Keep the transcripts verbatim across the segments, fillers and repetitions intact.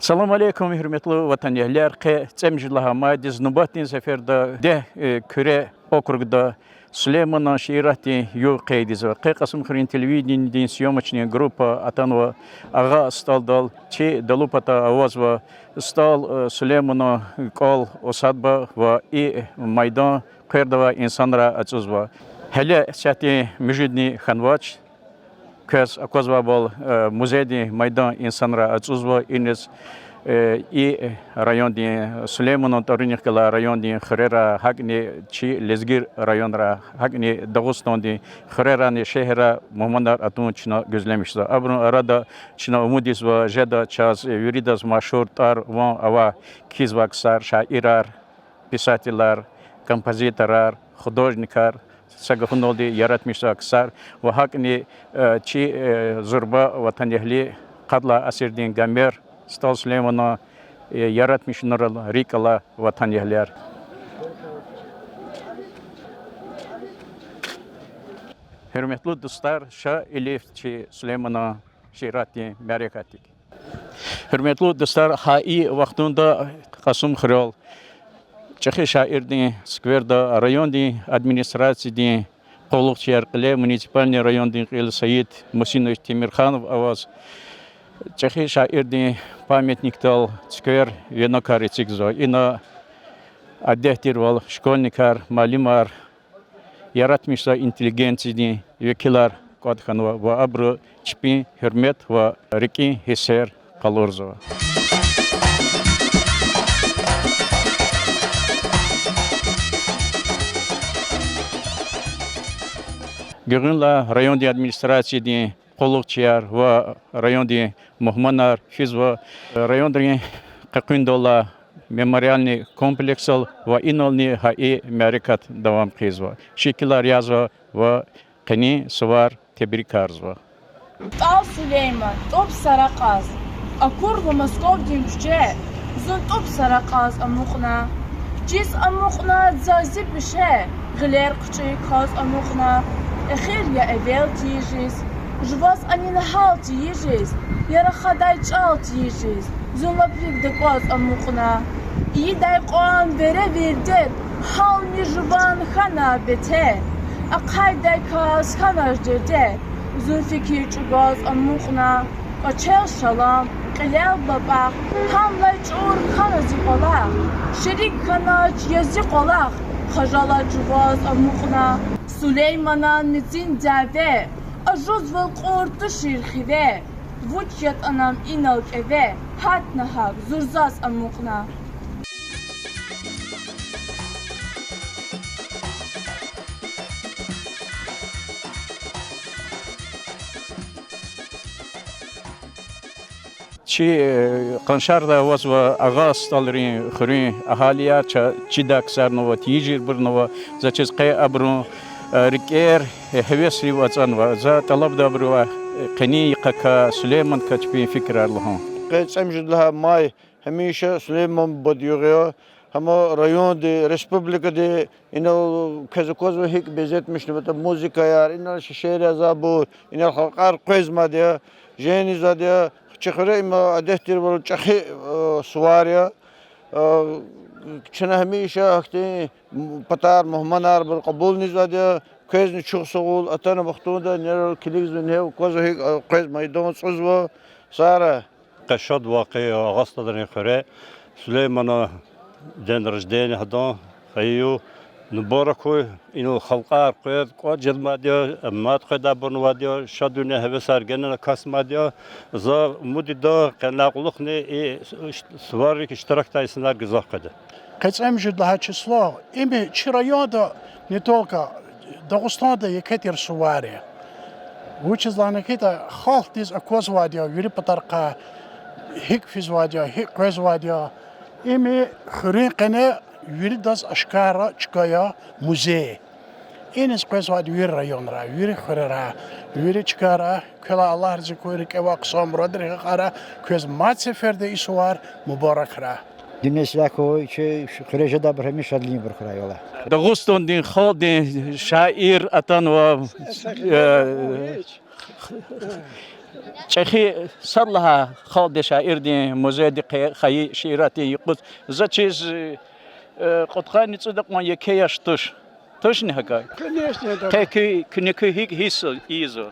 Салам алейкум, гьуьрметлу ватанэгьлияр! Къе цӀемуьжуьд лагьай майдиз нубатдин сеферда Дегь, э, Куьре округда Сулейманан шииратдин югъ къейд ийизва. Къе Кьасумхуьруьн телевиденидин съёмочный группа атанва Агъа СтӀалдал, чи далу пата авазва СтӀал, э, Сулейманан кӀвал усадба ва и майдан къвердавай инсанрай ацӀузва. Гьеле исятда муьжуьдни хьанвач. Квез аквазвайвал, э, музейдин майдан инсанрай ацӀузва, иниз, э, и райондин, Сулейманан тӀварунихъ галай райондин хуьрерай, гьакӀни чи лезги районрай, гьакӀни Дагъустандин хуьрерайни шегьеррай мугьманар атун чна гуьзлемишзава. Абурун арада чна умуд ийизва жеда чаз, э, виридаз машгьур тӀвар-ван авай кхьизвай ксар, шаирар, писателар, композиторар, художникар, са гафуналди, яратмишзавай ксар ва гьакӀни, э, чи, э, зурба ватанэгьли, къад лагьай асирдин Гомер, СтӀал Сулейманан, э, яратмишунрал рикӀ алай ватанэгьлияр. Гьуьрметлу дустар, ша илиф чи Сулейманан шииратдин мярекатдик. Гьуьрметлу дустар, гьа и вахтунда Кьасумхуьрел ЧӀехи шаирдин скверда райондин администрациядин къуллугъчияр, кьиле муниципальный райондин кьил Саид Мусинович Темирханов аваз, чӀехи шаирдин памятникдал цуьквер, венокар эцигзава. Ина адет тирвал школьникар, муаллимар, яратмишзавай интеллигенциядин векилар кӀватӀ хьанва ва абуру чпин гьуьрмет ва рикӀин гьиссер къалурзава. Гуьгъуьнлай райондин администрациядин къуллугъчияр ва райондин мугьманар физва. Районрин къекъуьндал алай мемориальный комплексдал ва инални гьа и мярекат давам хъийизва. Шикилар язва ва къенин сувар тебрикарзава. СтӀал Сулейман, тӀуб са ракьаз. Акурла Московдин куьче, зун тӀуб са ракьаз амукьна. Чиз амукьна, заз зи пеше, гъилер хъуьчӀуьк кваз амукьна. Эхир я эвел тийижиз, жуваз анин гьал тийижиз, я рахадай чӀал тийижиз, зун лап рикӀ дакӀваз амукьна. Ийидай кьван веревирдер, гьални жуван хьана бетер, ахъайдай кас хьанач дерде, зун фикир чӀугваз амукьна. Кӏвачел шалам, кьилел бапӏах, гьамлай чӏур хьана зи кӏвалах, шерик хьанач я зи къвалах, хажалат жуваз амукьна. Сулейманан мецин дяве ажузвал кьур тушир хиве, вуч ятӏан ам инал кӏеве, гьатна гьакӏ зурзаз амукьна. Чи, э, къаншарда авазва Агъа СтӀалрин хуьруьн агьалияр, ча-, чидай ксарни ава, тийижирбурни ава, заз чиз къе абурун, э, рикӏер, э, гьевесрив ацӏанва. За тӏалабда абурувай, э, къенин йикъакай, Сулейманкай чпин фикирар лугьун. Къе цӏемуьжуьд лагьай май гьамиша Сулейман бубадин югъ я, гьам районди, республикади, инал квез аквазва гьикӏ безетмишнаватӏа музыкаяр, инал шиирар язабур, инал халкьар къвезмайди я, жени ийизвайди я, чи хуьре им адет тирвал чӏехи, э, сувар я. Э, чна гьамиша гьахьтин патар, мугьманар абур кьабулни ийизвайди я, квезни чухсагъул, атана вахтунда нерал килигзава, нев аквазва гьикӏ, э, къвез майдан цӏузва, сара. Къе шад вакъиа, Агъа СтӀалрин хуьре Сулейманан день рождения гьадан хайи югъ мубарак хьуй. Инал халкьар къвез кӏватӏ жезмайди я, мад къведайбурни авайди я, шадвилин гьевесар генани касмайди я. За умуд ийида, къенлай кьулухъни и суваррик иштиракдай инсанар гзаф къведа. Къе цӏемуьжуьд лагьай число, им чи районда не только, Дагъустанда еке тир сувар я. Вучиз лагьана хьайитӏа, халкьдиз аквазвайди я вири патарихъай, гьикӏ физвайди я, гьикӏ къвезвайди я. Им хуьруьн къене виридаз ашкара чка я, музей. Иниз къвезвайди вири районрай, вири хуьрерай, вири чкайрай, квелай Аллагь рази хьуй, рикӏе авай хъсан мурадрихъ гьахьайрай, квез мад сеферда и сувар мубаракрай. Дуьнья силягьвал, чи хуьре жедайбур гьамиша шадлуьнбур хьурай, Аллагь. Дагъустандин халкьдин шаир атанва, э, ЧӀехи сад лагьай халкьдин шаирдин музейдихъ хьайи шииратдин юкъуз за чиз, э, кьудкъанни цӀуд акьван еке яш туш. Тушни гьакӀ? Конечно, да. Къе куь, куьне куь гьикӀ гьисс ийизва?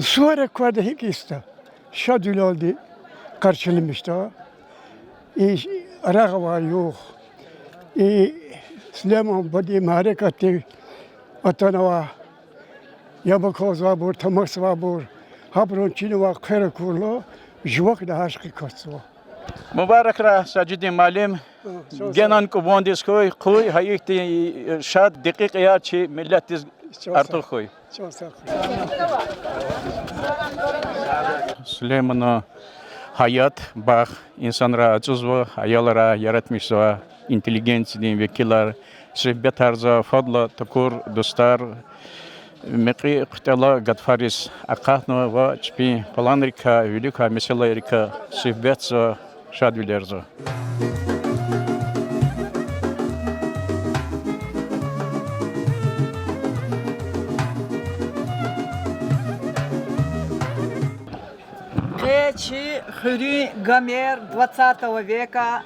Суворов квайди гьикӀ гьисс я? Шадвилелди къаршиламишда. И рагъ авай югъ, и Сулейман бубадин мярекатдив атанва, яб акалзавайбур, тамашзавайбур, гьабурун чинивай хъвер акурла, жувакни гьашкъи касзава. Мубаракрай, Сажидин муаллим, генани кӀубандиз хьуй, хъуй, гьа ихьтин шад декьикьаяр чи миллетдиз артух хьуй. Сулейманан гьаят, багъ инсанрай ацӀузва, аялрай, яратмишзавай интеллигенциядин векилар, суьгьбетарзава, фадлай такур дустар, мекьи хъуьтӀела гатфариз акъатнава ва чпин планрикай, виликай месэлайрикай суьгьбетзава, шадвилерзава. Къе чи хуьруьн Гомер двадцатого века,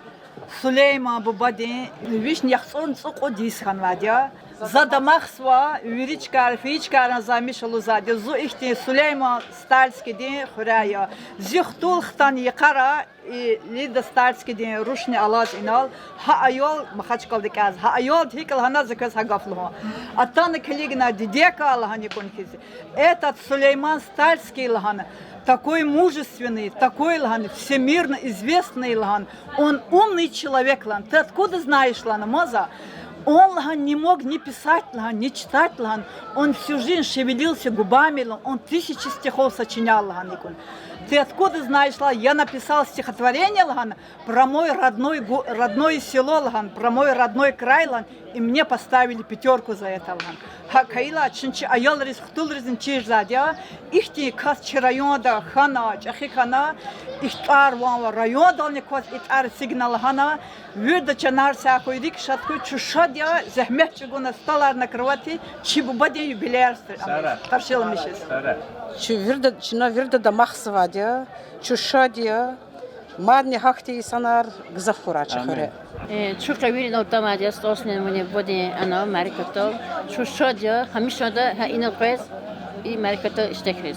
Сулейман бубадин вишни яхцӀурни цӀукьуд йис хьанвайди я. За дамахзава, вири чкайра, фейи чкайрани за миша лугьузвайди я, зун ихьтин Сулейман Стальскийдин хуьряй я. Зи хтул хтана йикъара и Лида Стальскийдин рушни алаз инал, гьа аял Махачкъалада кӀанзава, гьа аялди гьикӀ лагьана за квез гьа гаф лугьун. Атана килигна дидекай лагьана икӀун хьиз. Этот Сулейман Стальский лагьана, такой мужественный, такой лагьана, всемирно известный лагьана, он умный человек лагьана. Ты откуда знаешь лагьана, маза? Он лагьана не мог ни писать лагьана, ни читать лагьана, он всю жизнь шевелился губами лагьана, он тысячи стихов сочинял лагьана икӀун. Ты откуда знаешь лагьана, я написал стихотворение лагьана, про мой родной го-, родное село лагьана, про мой родной край лагьана, и мне поставили пятёрку за это лагьана. ГьакӀ хьайила чна чи аялриз, хтулризни чир жезвайди я, ихьтин кас чи районда хьана, чӀехи хьана, ихтар ванва, райондални кваз и тӀвар эцигна лагьана, вирида чанар сагъ хьуй, рикӀ шад хьуй, чун шад я, зегьмет чӀугуна, столар накрывать, чи бубадин юбилеяр къаршиламиш жез. Чун вирида, чна вирида дамахзавайди я, чун шад я, мадни гьахьтин инсанар гзаф хьурай чи хуьре. Э, чун къе вири инал атанвайди я, стӀал Сулейманан бубадин ана мярекатдал. Чун шад я, гьамишанда гьа инал къвез, и мярекатда иштиракиз.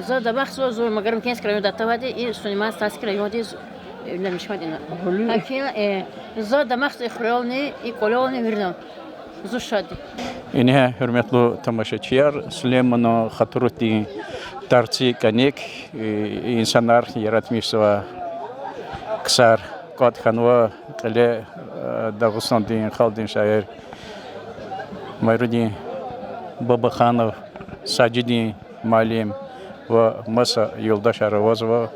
За дамахзава, зун Магарамкентский райондай атанвайди, и Сулейман-Стальский райондиз, э, вилемишмад ина. ГьакӀ хьайила, э, за дамахзава и хуьрелни, и кӀвалелни, виринал. Зун шад я. Ингье, гьуьрметлу тамашачияр, Сулейманан хатурудин тарци кӀаник, э, инсанар, яратмишзавай ксар кӀватӀ хьанва, кьиле, э, Дагъустандин халкьдин шаир Майрудин Бабаханов, Сажидин муаллим ва маса юлдашар авазва,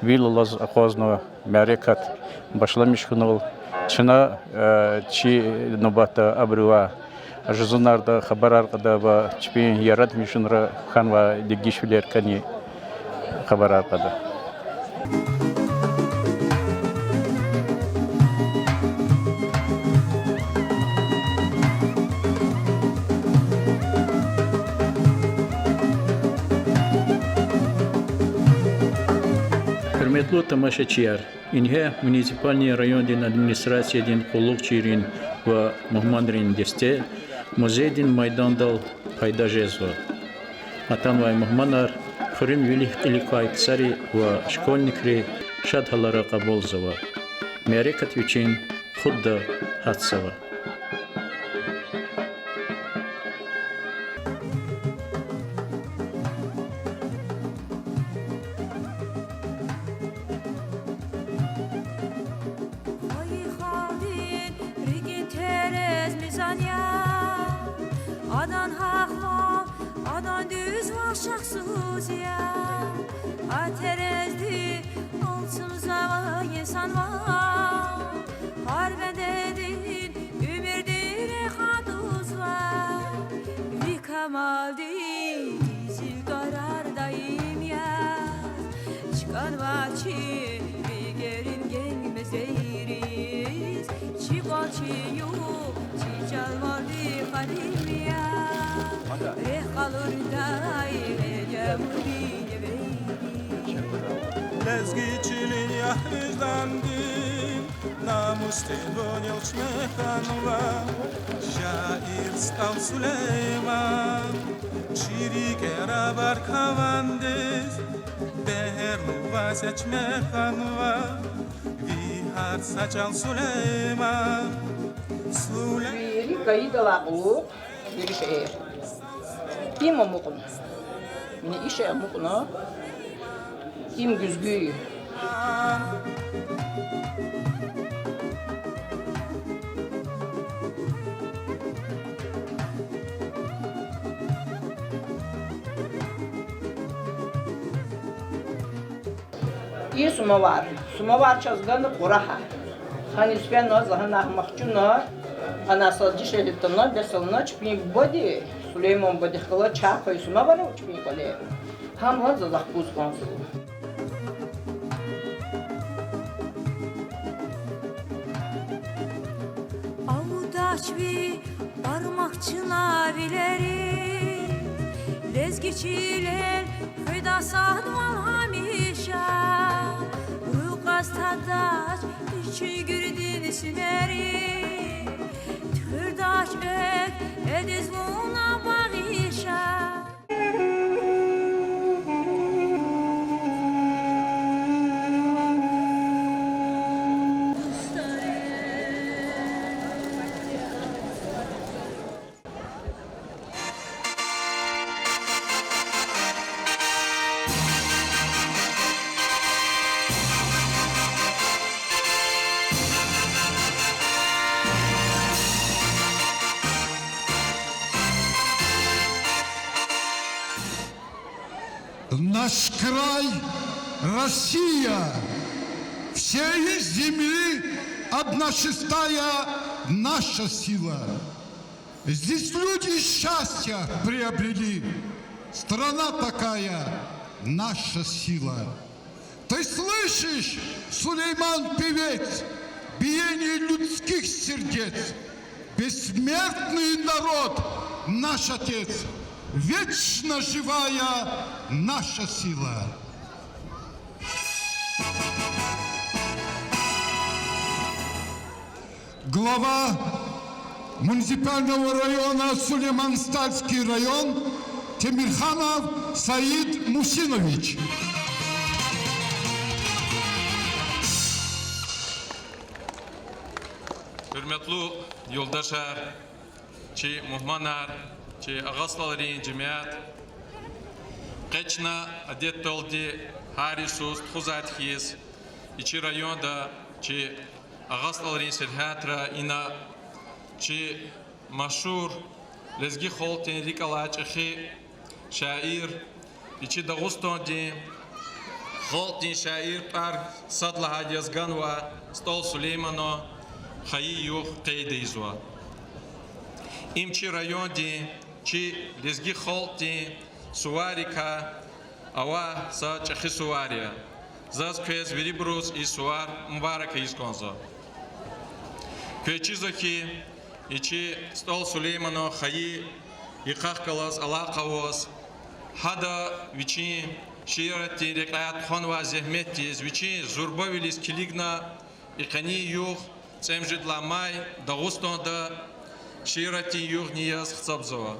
вил алаз акъвазнава мярекат башламиш хьунал. Чна, э, чи нубатда абурувай жузунарда хабарар кьада ва чпин яратмишунра хьанвай дегишвилер кӀани хабарар кьада. Гьуьрметлу тамашачияр, ингье муниципальный райондин администрациядин къуллугъчийрин ва мугьманрин десте музейдин майдандал пайда жезва. Атанвай мугьманар хуьруьн вилик-кьиликай ксари ва школьникри шад гьалара кьабулзава. Мярекат вичин худда гьатзава. Хайи халкьдин рикӀин терез мизан я, адан гьахъван, адан дуьз ван шахсуз я. А терезди алцумзавай инсан ван, гьар бендедин уьмуьрдин рехъ атӀузва. Ви камалдиз зил тӀварар даим яз, чкӀанва чи рикӀерин генг мезейриз, чи кӀвал, чи югъ, чи чалмалди къадим я. Рехъ къалурдай Лезги чилин я виждандин, намусдин вунил чми хьанва, шаир СтӀал Сулейман. Чи рикӀера варкавандиз бегьерлу ваз я чми хьанва, ви гьар са чӀал Сулейман. Сулейман. Вири кайидалай кьулухъ вири шейэр. Им амукьна. Мина ише амукьна. Им гуьзгуь я. И сумавар. Сумавар чаз гана Кьурагьа. Гьаниз фена, за гьанай махчуна, гьана са дишегьли атана, бес ална, чпин бубади, Сулейман бубадихъ галаз чай хъвай сумавар ава чпин кӀвале. Гьам лагьана заз ахкуз кӀанзава. Алудач ви бармак чна вилери, лезги чилел хуьда садвал гьамиша, руьгь кьаз тадач и чуьнгуьрдин симери, туьхуьрдач экв, эдиз лугьуна багъиша. Наш край, Россия, всей земли одна шестая наша сила. Здесь люди счастья приобрели. Страна такая, наша сила. Ты слышишь, Сулейман певец, биение людских сердец? Бессмертный народ, наш Отец, вечно живая наша сила. Глава муниципального района Сулейман-Стальский район Темирханов Саид Мусинович. Гьуьрметлу юлдашар, чи мугьманар, чи Агъа СтӀалрин жемят! Къе чна адетдалди гьар йисуз тухузвайди хьиз, и чи районда, чи Агъа СтӀалрин сергьятра ина чи машгьур лезги халкьдин рикӀ алай чӀехи шаир, и чи Дагъустандин халкьдин шаир, тӀвар сад лагьайди яз ганвай СтӀал Сулейманан хайи югъ къейд ийизва. Им чи райондин, чи лезги халкьдин суварикай авай са чӀехи сувар я. Заз квез вирибуруз и сувар мубарак ийиз кӀанзава. Квез чизва хьи, и чи СтӀал Сулейманан хайи йикъахъ галаз алакъа аваз, гьада вичин шииратдин рекьяй тухванвай зегьметдиз, вичин зурбавилиз килигна, и къенин югъ цӀемуьжуьд лагьай май Дагъустанда шииратдин югъни яз гьисабзава.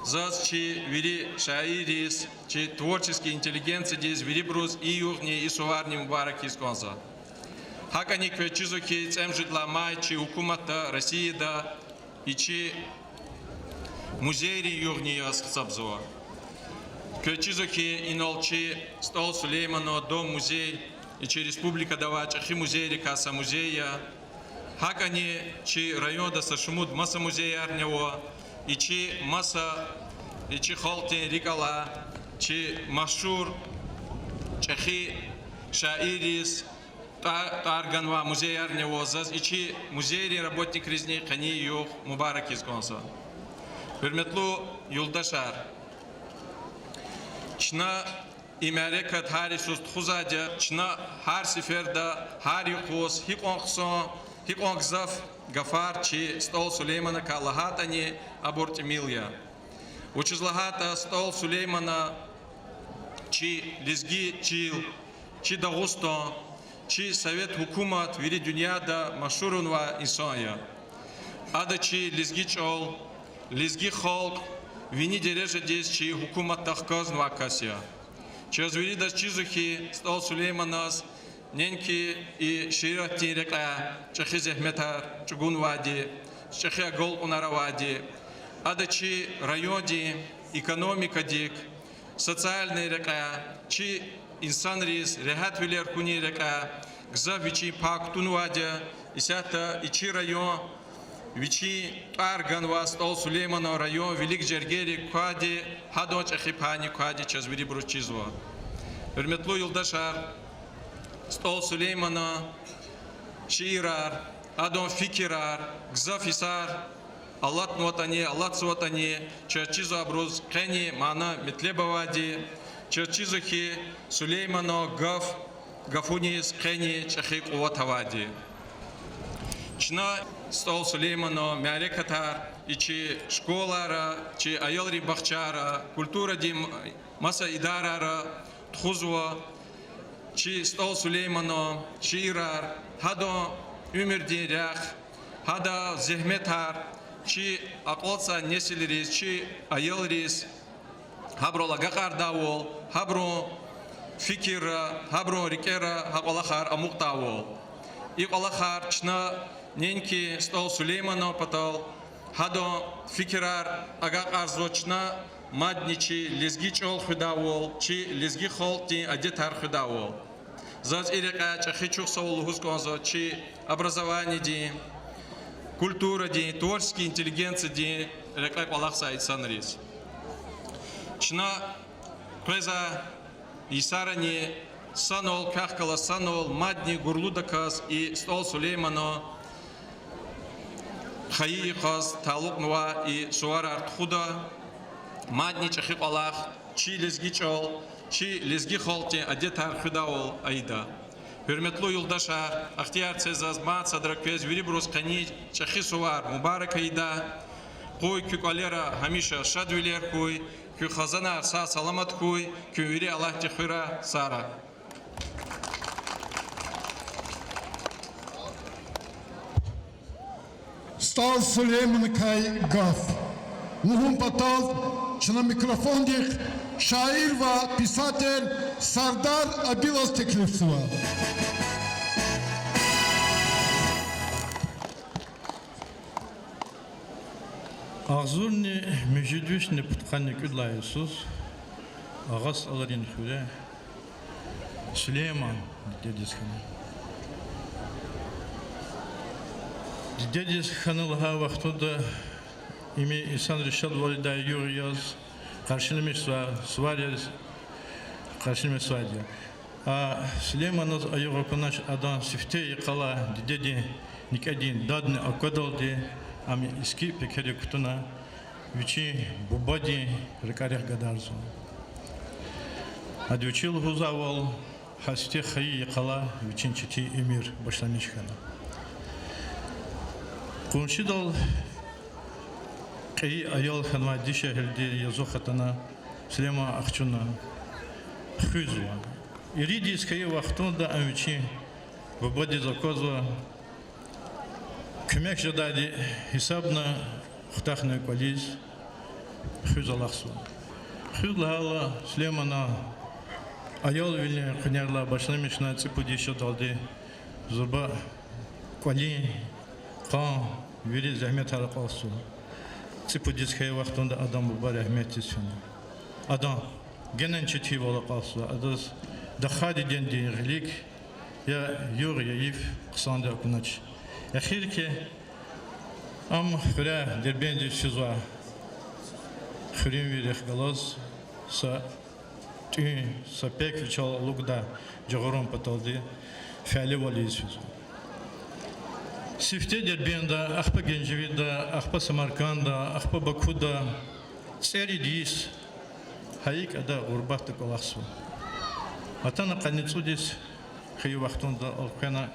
Заз, чи вири шаирриз, чи творческий интеллигенциядиз, вирибуруз и югъни, и суварни мубарак ийиз кӀанзава. ГьакӀни квез чизва хьи, цӀемуьжуьд лагьай май чи гьукуматда, Россияда и чи музейрин югъни яз гьисабзава. Квез чизва хьи, инал чи СтӀал Сулейманан дом-музей, и чи республикада авай чӀехи музейрикай са музей я. ГьакӀни чи районда са шумуд маса музеярни ава, и чи маса, и чи халкьдин рикӀ алай, чи машгьур чӀехи шаирриз тӀва-, тӀвар ганвай музеярни ава. Заз и чи музейрин работникризни къенин югъ мубарак ийиз кӀанзава. Гьуьрметлу юлдашар, чна и мярекат гьар йисуз тухузвайди я, чна гьар сеферда, гьар юкъуз гьикьван хъсан, гьикьван гзаф гафар чи СтӀал Сулейманакай лагьайтӀани, абур тӀимил я. Вучиз лагьайтӀа СтӀал Сулеймана Чи лезги чил, чи Дагъустан, чи совет гьукумат вири дуьньяда машгьурнавай инсан я. Ада чи лезги чӀал, лезги халкь вини дережадиз чи гьукуматда хкажнавай кас я. Чаз виридаз чизва хьи, СтӀал Сулейманаз неинки и шииратдин рекьяй чӀехи зегьметар чӀугунвайди, чӀехи агалкьунар авайди, ада чи райондин экономикадик, социальный рекьяй, чи инсанриз регьятвилер хьунин рекьяй гзаф вичин пай кутунвайди я. Исятда и чи район вичин тӀвар ганвай СтӀал Сулейманан район вилик жергейрик квайди, гьадан чӀехи пайни квайди чаз вирибуруз чизва. Гьуьрметлу юлдашар, СтӀал Сулейманан шиирар, адан фикирар, гзаф йисар алатнаватӀани, алатзаватӀани, чаз чизва абуруз къени мана-метлеб авайди, чаз чизва хьи, Сулейманан гаф, гафуниз къени чӀехи къуват авайди. Чна СтӀал Сулейманан мярекатар и чи школайра, чи аялрин бахчайра, культурадин маса идарайра тухузва, чи СтӀал Сулейманан шиирар, гьадан уьмуьрдин рехъ, гьадан зегьметар чи акьалтзавай несилриз, чи аялриз гьабурал агакьардайвал, гьабурун фикирра, гьабурун рикӀера гьа кӀвалахар амукьдайвал. И кӀвалахар чна неинки СтӀал Сулейманан патал, гьадан фикирар агакьарзава чна, мадни чи лезги чӀал хуьдайвал, чи лезги халкьдин адетар хуьдайвал. Заз и рекьяй чӀехи чухсагъул лугьуз кӀанзава чи образованидин, культурадин, творческий интеллигенциядин рекье кӀвалахзавай инсанриз. Чна къвезвай йисарани санал, квехъ галаз санал, мадни гурлудаказ и СтӀал Сулейманан хайи йикъаз талукьнавай и суварар тухуда, мадни чӀехи кӀвалах, чи лезги чӀал, чи лезги халкьдин адетар хуьдайвал ийида. Гьуьрметлу юлдашар, ихтияр це заз мад садра квез вирибуруз къени чӀехи сувар мубарак ийида. Къуй куь кӀвалера гьамиша шадвилер хьуй, куь хизанар сагъ-саламат хьуй, куьн вири Аллагьди хуьрай, сагърай. СтӀал Сулейманакай гаф лугьун патал чна микрофондихъ шаир ва писатель Сардар Абилаз теклифзава. Агъзурни муьжуьд вишни пудкъанни кӀуьд лагьай йисуз Агъа СтӀалрин хуьре Сулейман дидедиз хьана. Дидедиз хьана лагьай вахтунда им инсанриз шадвалидай югъ яз къаршиламишзавай, сувар яз къаршиламишзавайди я. А Сулейманаз а югъ акунач, адан сифте йикъалай дидедин никӀедин дадни аквадалди, ам иски пекерик кутуна, вичин бубадин рикӀарихъ гадарзава. Ада вичи лугьузвайвал, гьа сифте хайи йикъалай вичин четин уьмуьр башламиш хьана. Къуншидал кьейи аял хьанвай дишегьлиди язух атана, Сулейман ахчуна хуьзва. Ирид йис хьайи вахтунда ам вичин бубадиз аквазва, куьмек жедайди гьисабна хутахна кӀвализ, хуьз алахъзава. Хуьз лагьайла, Сулеймана аялвилин къуьнерилай башламишна цӀипуд йис жедалди зурба кӀвалин, къан, вири зегьметар акьалтзава. ЦӀипуд йис хьайи вахтунда адан буба рагьметдиз фена. Адан генани четинвал акьалтзава, адаз даха дидедин гъилик я югъ, я йиф хъсанди акунач. Эхирки ам хуьряй Дербентдиз физва, хуьруьнвийрихъ галаз са тӀуьн, са пек вичел алукӀдай жагъурун паталди фялевал ийиз физва. Сифте Дербентда, ахпа Генжвида, ахпа Самарканда, ахпа Бакуда цӀерид йис гьа икӀ ада гъурбатда кӀвалахзава. Атана къанни цӀуд йис хьайи вахтунда элкъвена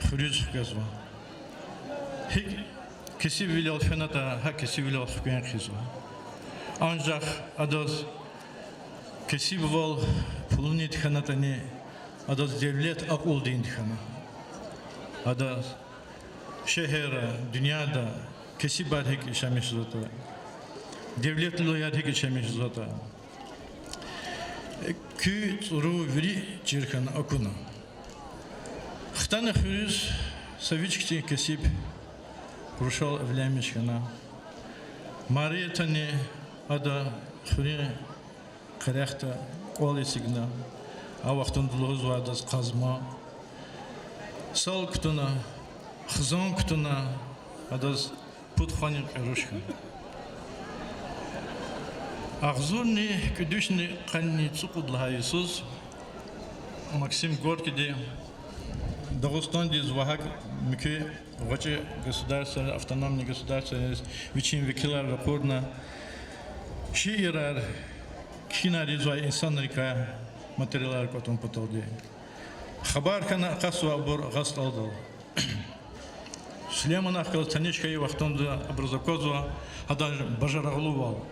хуьруьз хквезва. ГьикӀ кесибвилел фенатӀа, гьакӀ кесибвилел хквен хъийизва. Анжах адаз Кесибвал пулунин хьанатӀани, адаз девлет акьулдин хьана. Ада шегьерра, дуьньяда кесибар гьикӀ яшамиш жезватӀа, девлетлуяр гьикӀ яшамиш жезватӀа, куь цӀуру вири чир хьана акуна. Хтана хуьруьз са вич хьтин кесиб рушал эвленмиш хьана. Мариятани ада хуьруьн къерехда кӀвал эцигна, а вахтунда лугьузвай адаз къазма. Сал кутуна, хизан кутуна, адаз пуд хванин кьеруш хьана. Агъзурни кӀуьд вишни къанни цӀукьуд лагьай йисуз Максим Горькийди Дагъустандиз ва гьакӀ муькуь гъвечӀи государствояр, автономный государствояриз вичин векилар ракъурна, шиирар, кхьинар ийизвай инсанрикай материалар кӀватӀун паталди. Хабар хьана акъатзавайбур гъаз тӀалдал. Сулейманахъ галаз таниш хьайи вахтунда абуруз аквазва гьадан бажарагълувал.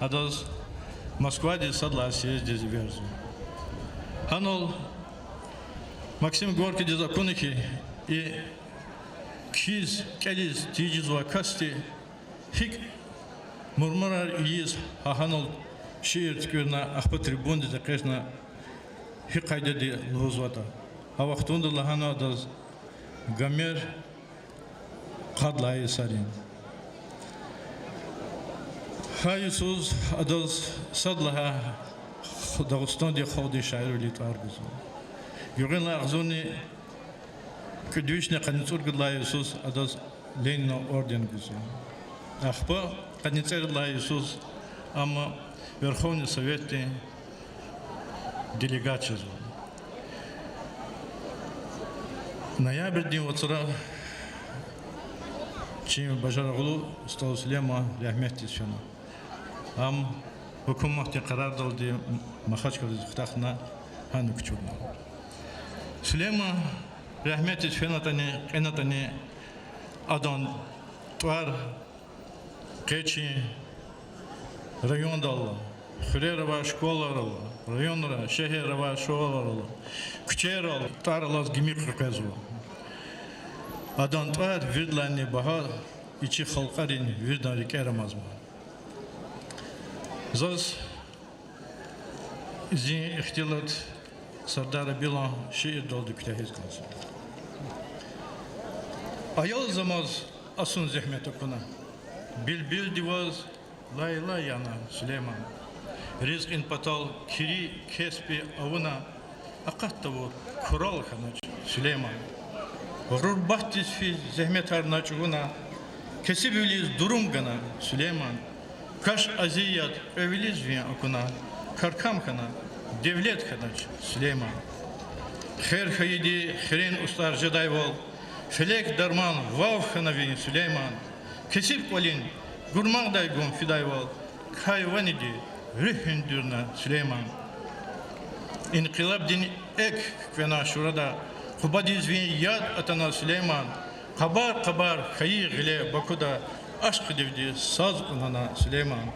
Адаз Москвадиз сад лагьай съезддиз эверзава. Гьанал Максим Горькийдиз акуна хьи, и кхьиз, кӀелиз тийижизвай касди гьикӀ мурмурар ийиз, гьа гьанал шиир туькӀуьрна, ахпа трибундиз экъечӀна, гьи къайдада лугьузватӀа. А вахтунда лагьана адаз Гомер къад лагьай йисарин. Гьа йисуз адаз сад лагьай Дагъустандин халкьдин шаирвилин тӀвар гузва. Гуьгъуьнлай агъзурни кӀуьд вишни къанни цӀуругуд лагьай йисуз адаз Ленинан орден гузва. Ахпа къанни цӀерид лагьай йисуз ам Верховный Советдин делегат жезва. Ноябрдин вацра чи бажарагълу СтӀал Сулейман рагьметдиз фена. Ам гьукуматдин къарардалди Махачкъаладиз хутахна, гьана кучукна. Сулейман рагьметдиз фенатӀани, кьенатӀани, адан тӀвар къе чи райондал, хуьрера авай школайрал, районра, шегьерра авай школайрал, куьчейрал тӀвар алаз гимикь къекъвезва. Адан тӀвар виридалайни багьа, и чи халкьарин виридан рикӀера амазма. Заз зи ихтилат Сардар Абилан шиирдалди куьтягьиз кӀанзава. Аялзамаз асун зегьмет акуна, билбилди ваз лайлай яна, Сулейман. Ризкьин патал кири, кеспи авуна, акъат тавур курал хьанач, Сулейман. Гъурбатдиз физ зегьметар на чӀугуна, кесибвилиз дурум гана, Сулейман. Каш, азият кьве вилиз ви акуна, каркам хьана, девлет хьанач, Сулейман. Хер хьайиди хирен устӀар жедайвал, фелек дарман вав хьана ви, Сулейман. Кесиб кӀвалин гурмагъдай гум фидайвал, кайваниди руьгь гьуьндуьрна, Сулейман. Инкъилабдин экв куькӀвена Шурада, Къубадиз ви яд атана, Сулейман. Къабар-къабар хьайи гъиле Бакуда, ашкъидивди саз кьунана, Сулейман.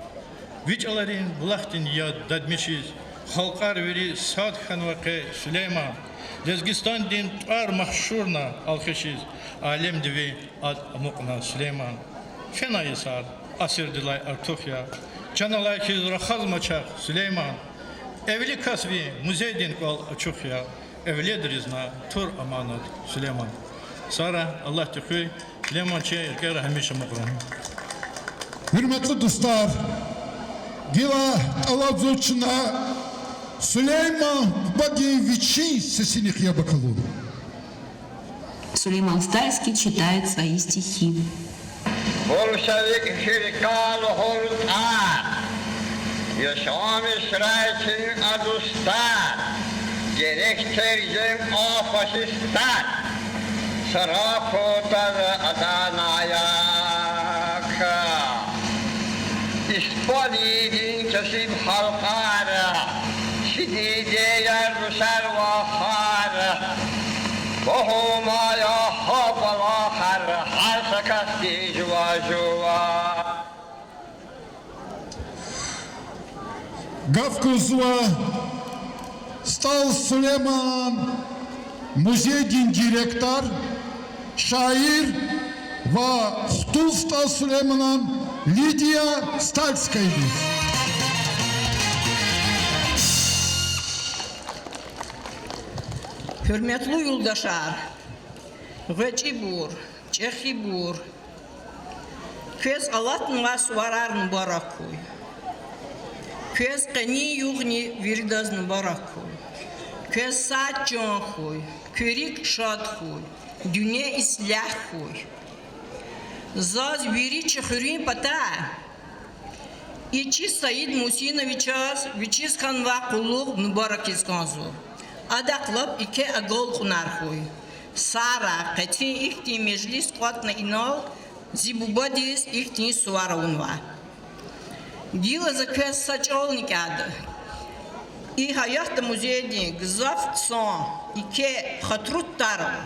Ви чӀаларин булахдин яд дадмишиз, халкьар вири сад хьанва къе, Сулейман. Лезгистандин тӀвар машгьурна алхишиз, алемди ви ад амукьна, Сулейман. Фена йисар асирдилай артух я, чан алай хьиз рахазма чахъ, Сулейман. Эвли кас ви музейдин кӀвал ачух я, эвледризни тур аманат, Сулейман. Сагърай, Аллагьди хуьй, Сулейман, чи рикӀера гьамиша амукьрай. Гьуьрметлу дустар, гила тӀалабзава чна Сулейман бубадин вичин сесинихъ яб акалун. Сулейман Стальский читает свои стихи. Бурсавик хиркал гъуртӀар, яшамишрай чин а дустар, герек терг жен а фашистар, сара кутаз атана як. Испанидин кесиб халкьар, чи дидеяр, рушар, вахар, бахумая гьа балахар, гьар са касди жува-жува. Гаф гузва СтӀал Сулейманан музейдин директор, шаир ва хтул СтӀал Сулейманан Лидия Стальскаядиз. Гьуьрметлу юлдашар, гъвечӀибур, чӀехибур, квез алатнавай суварар мубарак хьуй. Квез къенин югъни виридаз мубарак хьуй. Квез сагъ чан хьуй, куь рикӀ шад хьуй, дуьнья ислягь хьуй. Заз вири чи хуьруьн патай и чи Саид Мусиновичаз вичиз хьанвай къуллугъ мубаракиз кӀанзава. Адахъ лап ике агалкьунар хьуй. Сагърай, къенин ихьтин межлис кӀватӀна инал, зи бубадиз ихьтин сувар авунвай. Гила за квез са чӀални кӀанда. И гьаятда музейдин гзаф хъсан, ике хатуру тар ава.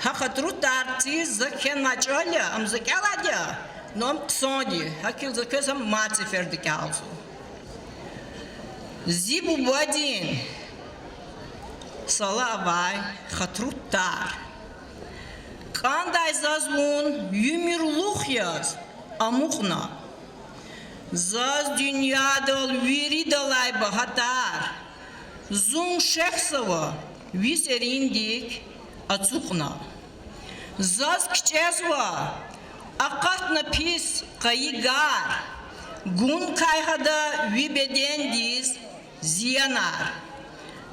Гьа хатуру тарциз за кхьенвай чӀал я, ам за кӀелайди я, но ам хъсанди, гьакӀ хьайила за квез ам мад сеферда кӀелзава. Зи бубадин сала авай хатуру тар. КӀандай заз вун уьмуьрлух яз амукьна. Заз дуьньядал виридалай багьа тар, зун шехьзава ви сериндик ацукьна. Заз кичӀезва акъатна пис къайи гар, гункай гьада ви бедендиз зиянар.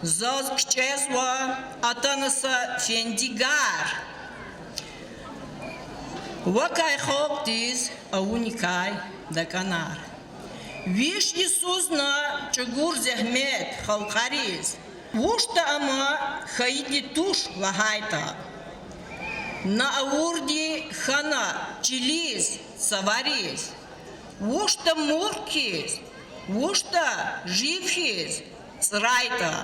Заз кичӀезва атана са фендигар, вакай халкьдиз авуникай дакӀанар. Виш йисузна чӀугур зегьмет халкьариз, вучда ама хьайиди туш лагьайтӀа. На авурди хьана чилиз, цавариз, вучда мурк хьиз, вучда жив хьиз цӀрайтӀа.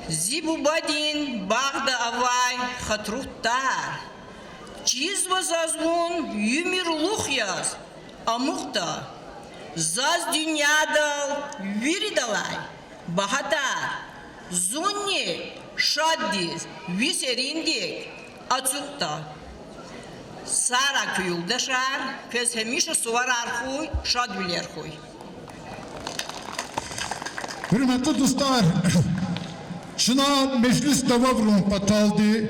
Зи бубадин багъда авай хатуру тар, чизва заз вун уьмуьрлух яз амукьда. Заз дуьньядал виридалай багьа тар, зунни шаддиз ви сериндик ацукьда. Сагърай куь юлдашар, квез гьамиша суварар хьуй, шадвилер хьуй. Гьуьрметлу дустар, чна межлис давамарун паталди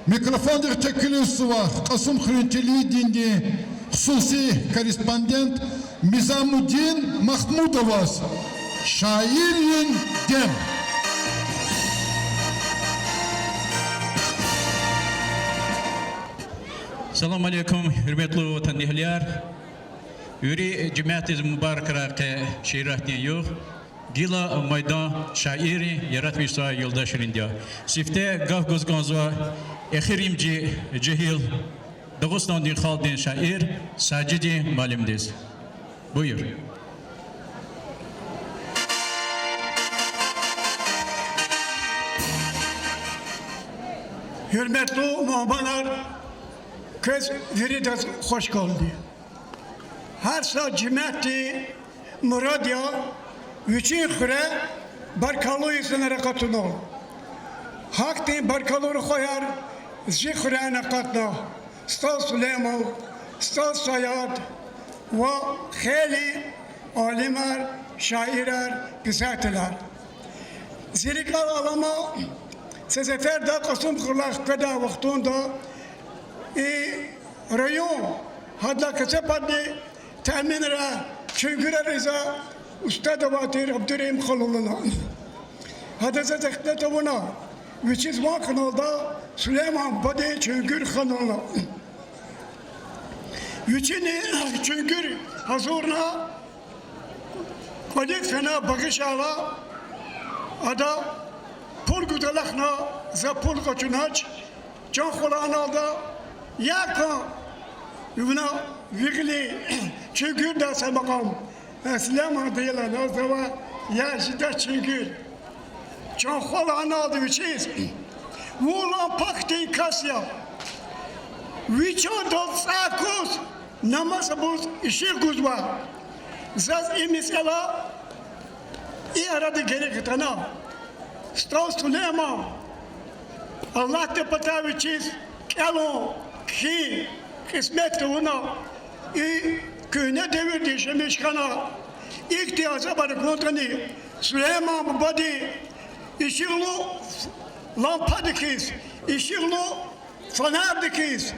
микрофондихъ теклифзава Кьасумхуьруьн телевиденидин хсуси корреспондент Мизамудин Махмудоваз. Шаиррин дем. Салам алейкум, гьуьрметлу ватанэгьлияр! Вири жемятдиз мубаракрай къе шииратдин югъ. Гила майдан шаиррин яратмишзавай юлдашринди я. Сифте гаф гуз кӀанзава эхиримжи жегьил Дагъустандин халкьдин шаир Сажидин муаллимдиз. Буюр. Гьуьрметлу мугьманар, квез виридаз хвашгелди. Гьар са жемятдин мурад я вичин хуьре баркаллу инсанар акъатунал. Гьахьтин баркаллу рухваяр зи хуьряйни акъатна: СтӀал Сулейман, СтӀал Саяд ва хейлин алимар, шаирар, писателар. Зи рикӀел алама, са сеферда Кьасумхуьрелай хкведай вахтунда и район, гьадалай кацапатни таъминрай чуьнгуьрар ийизвай устад авай тир Абдурагьим халу лугьуна. Гьада заз ихтилат авуна, вичиз ван хьаналда Сулейман бубадин чуьнгуьр хана лугьуна. Вичини чуьнгуьр гьазурна, кӀвализ фена багъишайла, ада пул гуз алахъна, за пул къачунач, чан хвалай аналда, я кван, вуна ви гъилин чуьнгуьрдай са макьам, Сулейман дийила назава, я жедач чуьнгуьр. Чан хвалай аналда вичиз: вун лагьана пак дин кас я. Ви чандал цӀай куз намаз абуруз ишигъ гузва. Заз и месэла И арада герек атана СтӀал Сулейман, Аллагьдин патай вичиз кӀелун, кхьин кьисмет тавуна, и куьгьне девирда яшамиш хьана, ихьтин азабар акунтӀани, Сулейман бубади ишигълу лампади хьиз, ишигълу фонарди хьиз,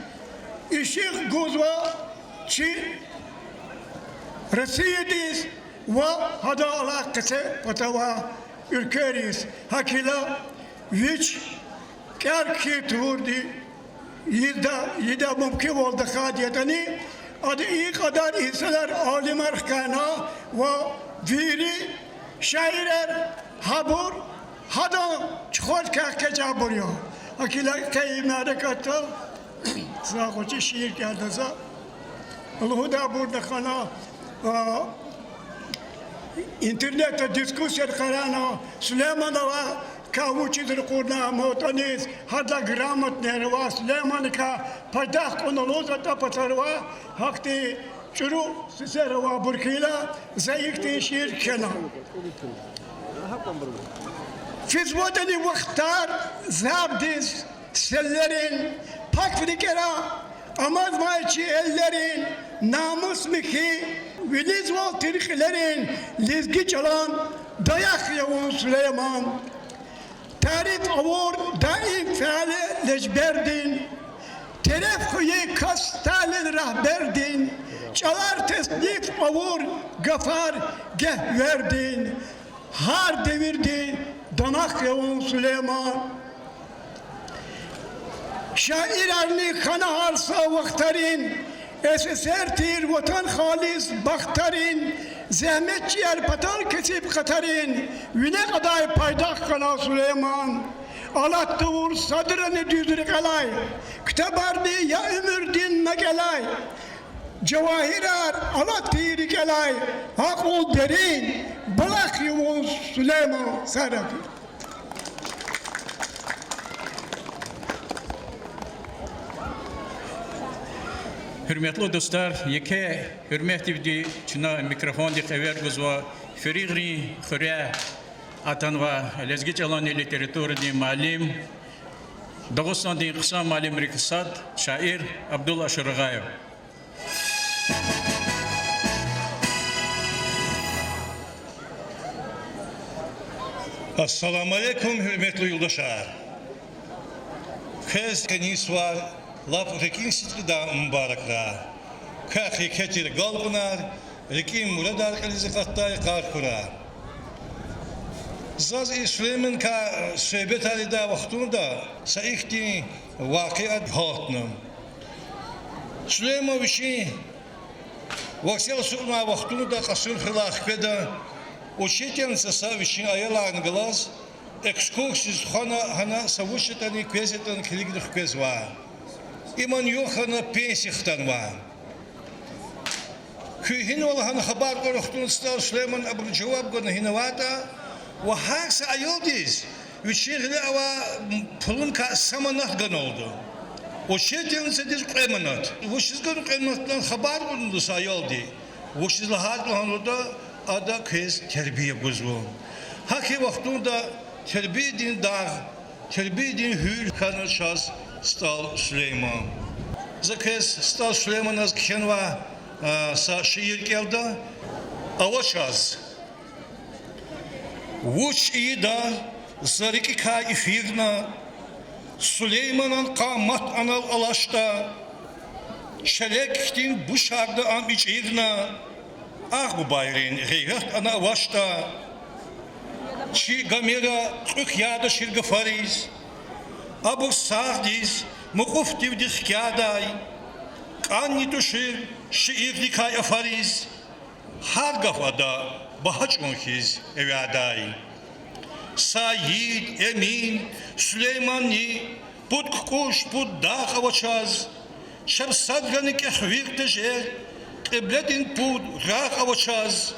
ишигъ гузва чи Россиядиз ва гьадан алай къецепата авай уьлквейриз. ГьакӀ хьайила вич кӀар кхьин тавурди ийида, ийидай мумкинвал тахьайди ятӀани, ада и кьадар инсанар, алимар хкяна ва вири шаирар гьабур гьадан чухвадикай экъечӀайбур я. ГьакӀ хьайила къе и мярекатда са гъвечӀи шиир кӀелда за. Лугьудайбурни хьана, а, интернетда дискуссияр къарагъна, Сулейманакай вучиз ракъурна аматӀаниз, гьадалай грамотныйяр ава, Сулейманакай пайдах кьуна лугьуз атӀа патарва, гьахьтин чӀуру сесер авайбур хьайила, за ихьтин шиир кхьена. ФизватӀани вахтар забдиз селлерин, пак рикӀера амазмай чи эллерин намус-михьи, вилизвал тир кьилерин, лезги чӀалан даях я вун, Сулейман. Тариф авур даим фяле лежбердин, тереф хьайи кас сталин рагьбердин, чӀалар тесниф авур гафар гегьвердин, гьар девирдин дамах я вун, Сулейман. Шаирарни хьана гьар са вахтарин, СССР тир ватан халис бахтарин, зегьметчияр патал кесиб къатарин, вине кьадай пайдах хьана, Сулейман. Алат тавур садрани дуьз рекьелай, ктабарни я уьмуьрдин накӀелай, жавагьирар алат тийир рикӀелай, акьул дерин балах я вун, Сулейман. Сагърай. Гьуьрметлу дустар, еке гьуьрметдивди чна микрофондихъ эвер гузва Феригърин хуьре атанвай лезги чӀаланни литературадин муаллим, Дагъустандин хъсан муаллимрикай сад, шаир Абдул Ашурагъаев. Ассаламу алейкум, гьуьрметлу юлдашар! Квез къенин сувар лап рикӀин сидкьидай мубаракрай. Квехъ еке тир агалкьунар, рикӀин мурадар кьилиз акъатдай йикъар хьурай. Заз и Сулейманакай суьгьбетар ийидай вахтунда са ихьтин вакъиа гьалтна. Сулейман вичин вокзал ацукьнавай вахтунда Кьасумхуьрелай хкведа, учительница са вичин аяларни галаз экскурсиядиз тухвана, гьана са вуч ятӀани, квез ятӀани килигна хквезва. Им югъ хьана пенсия хтанва. Куьн гьинава лагьана хабар кьур вахтунда СтӀал Сулеймана абуру жаваб гана гьина аватӀа, ва гьар са аялдиз вичин гъиле авай пулункай са манат ганалда. Учительницадиз кьве манат. Вучиз гана кьве манат лагьана хабар кьуна лугьуда са аялди. Вучиз лагьайтӀа лагьана лугьуда, ада квез тербия гузва. ГьакӀ и вахтунда тербиядин дагъ, тербиядин гьуьл хьана чаз СтӀал Сулейман. За квез СтӀал Сулейманаз кхьенвай, а, са шиир кӀелда. Авачаз. Вуч ийида, за рикӀикай ифирна, Сулейманан къамат анал алачтӀа, челек хьтин бушарда ам ичӀирна, агъ бубайрин гъейрат ана авачтӀа. Чи гамира кьуьх яда чир гафариз, абур сагъдиз мукьуфдивди хкядай, кӀанни тушир шииррикай афариз, гьар гаф ада багьа чӀун хьиз эвядай. Саид, Эмин, Сулейманни, пуд кукӀуш, пуд дагъ ава чаз, чеб садрани кӀехвилер тежер, кьибледин пуд рагъ ава чаз.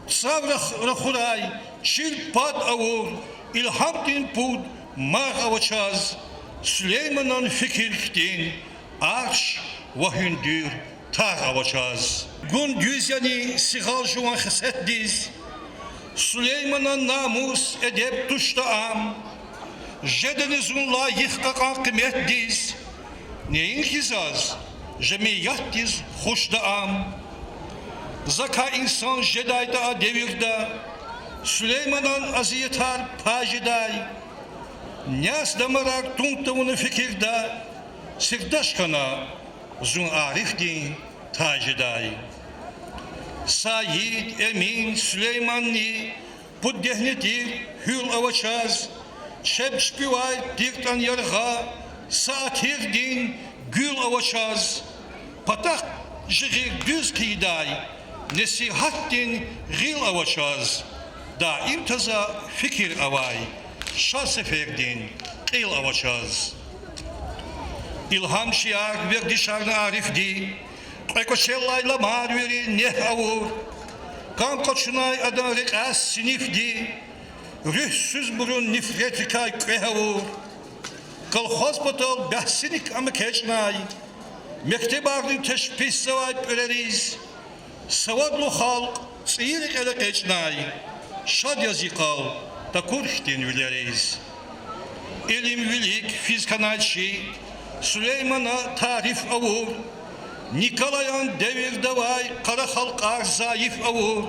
Цав рах-, рахурай чил пад авур, илгьамдин пуд магъ ава чаз, Сулейманан фикир хьтин арш ва гьуьндуьр тагъ ава чаз. Гун дуьз яни сигъал жуван хесетдиз, Сулейманан намус, эдеб тушда ам, жедани зун лайих кьакьан къиметдиз, нейин хьиз заз жемиятдиз хушда ам. Закай инсан жедайтӀа а девирда, Сулейманан азиятар пай жедай, няс дамарар тун тавуна фикирда, сирдаш хьана зун арифдин тай жедай. Саид, Эмин, Сулейманни пуд дегьне тир гьуьл ава чаз, чеб чпивай тиртӀан яргъа, са атирдин гуьл ава чаз. Патахъ жигъир дуьз хъийидай, несигьатдин гъил ава чаз. Даим таза фикир авай, ша сефердин кьил ава чаз. Илгьам шиар вердишарна арифди, кьве кӀвачеллай ламар вири негь авур. Кам къачунай адан рекьяй синифди, руьгьсуьзбурун нифретрикай кӀвегь авур. Колхоз патал бяхсиник ам экечӀнай, мектебарни тешписзавай пӀуьрериз, савадлу халкь цӀийи рекьел экъечӀнай, шад яз йикъал такур хьтин вилериз. Илим вилик физ хьанай чи Сулеймана тариф авур, Николаян девирдавай къара халкьар зайиф авур.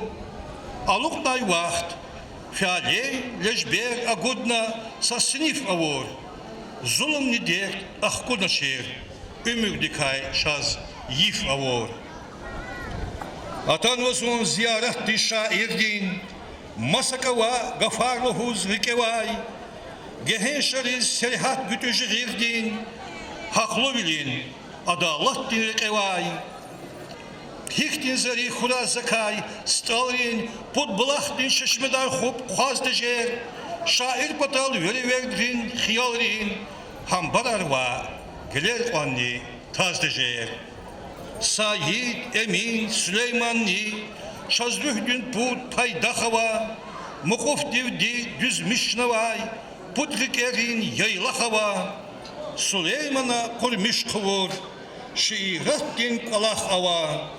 Алукьнай вахт, фялей лежбер агудна са синиф авур, зулумни дерт ахкуначир, уьмуьрдикай чаз йиф авур. Атанва зун зияратдиз шаирдин, масакӀа ваъ, гафар лугьуз рикӀевай, гегьеншариз сергьят гуьтӀуьз жи гъирдин, гьахълувилин, адалатдин рекьевай. Гьихьтин зарин хура закай СтӀалрин, пуд булахдин чешмедар хупӀ хъваз тежер, шаир патал веревирдрин хиялрин гьамбарар ваъ, гелер кьванни таз тежер. Саид, Эмин, Сулейманни чаз руьгьдин пуд пайдах ава, мукьуфдивди дуьзмишнавай пуд рикӀерин яйлах ава. Сулеймана къурмиш хъувур шииратдин кӀвалах ава,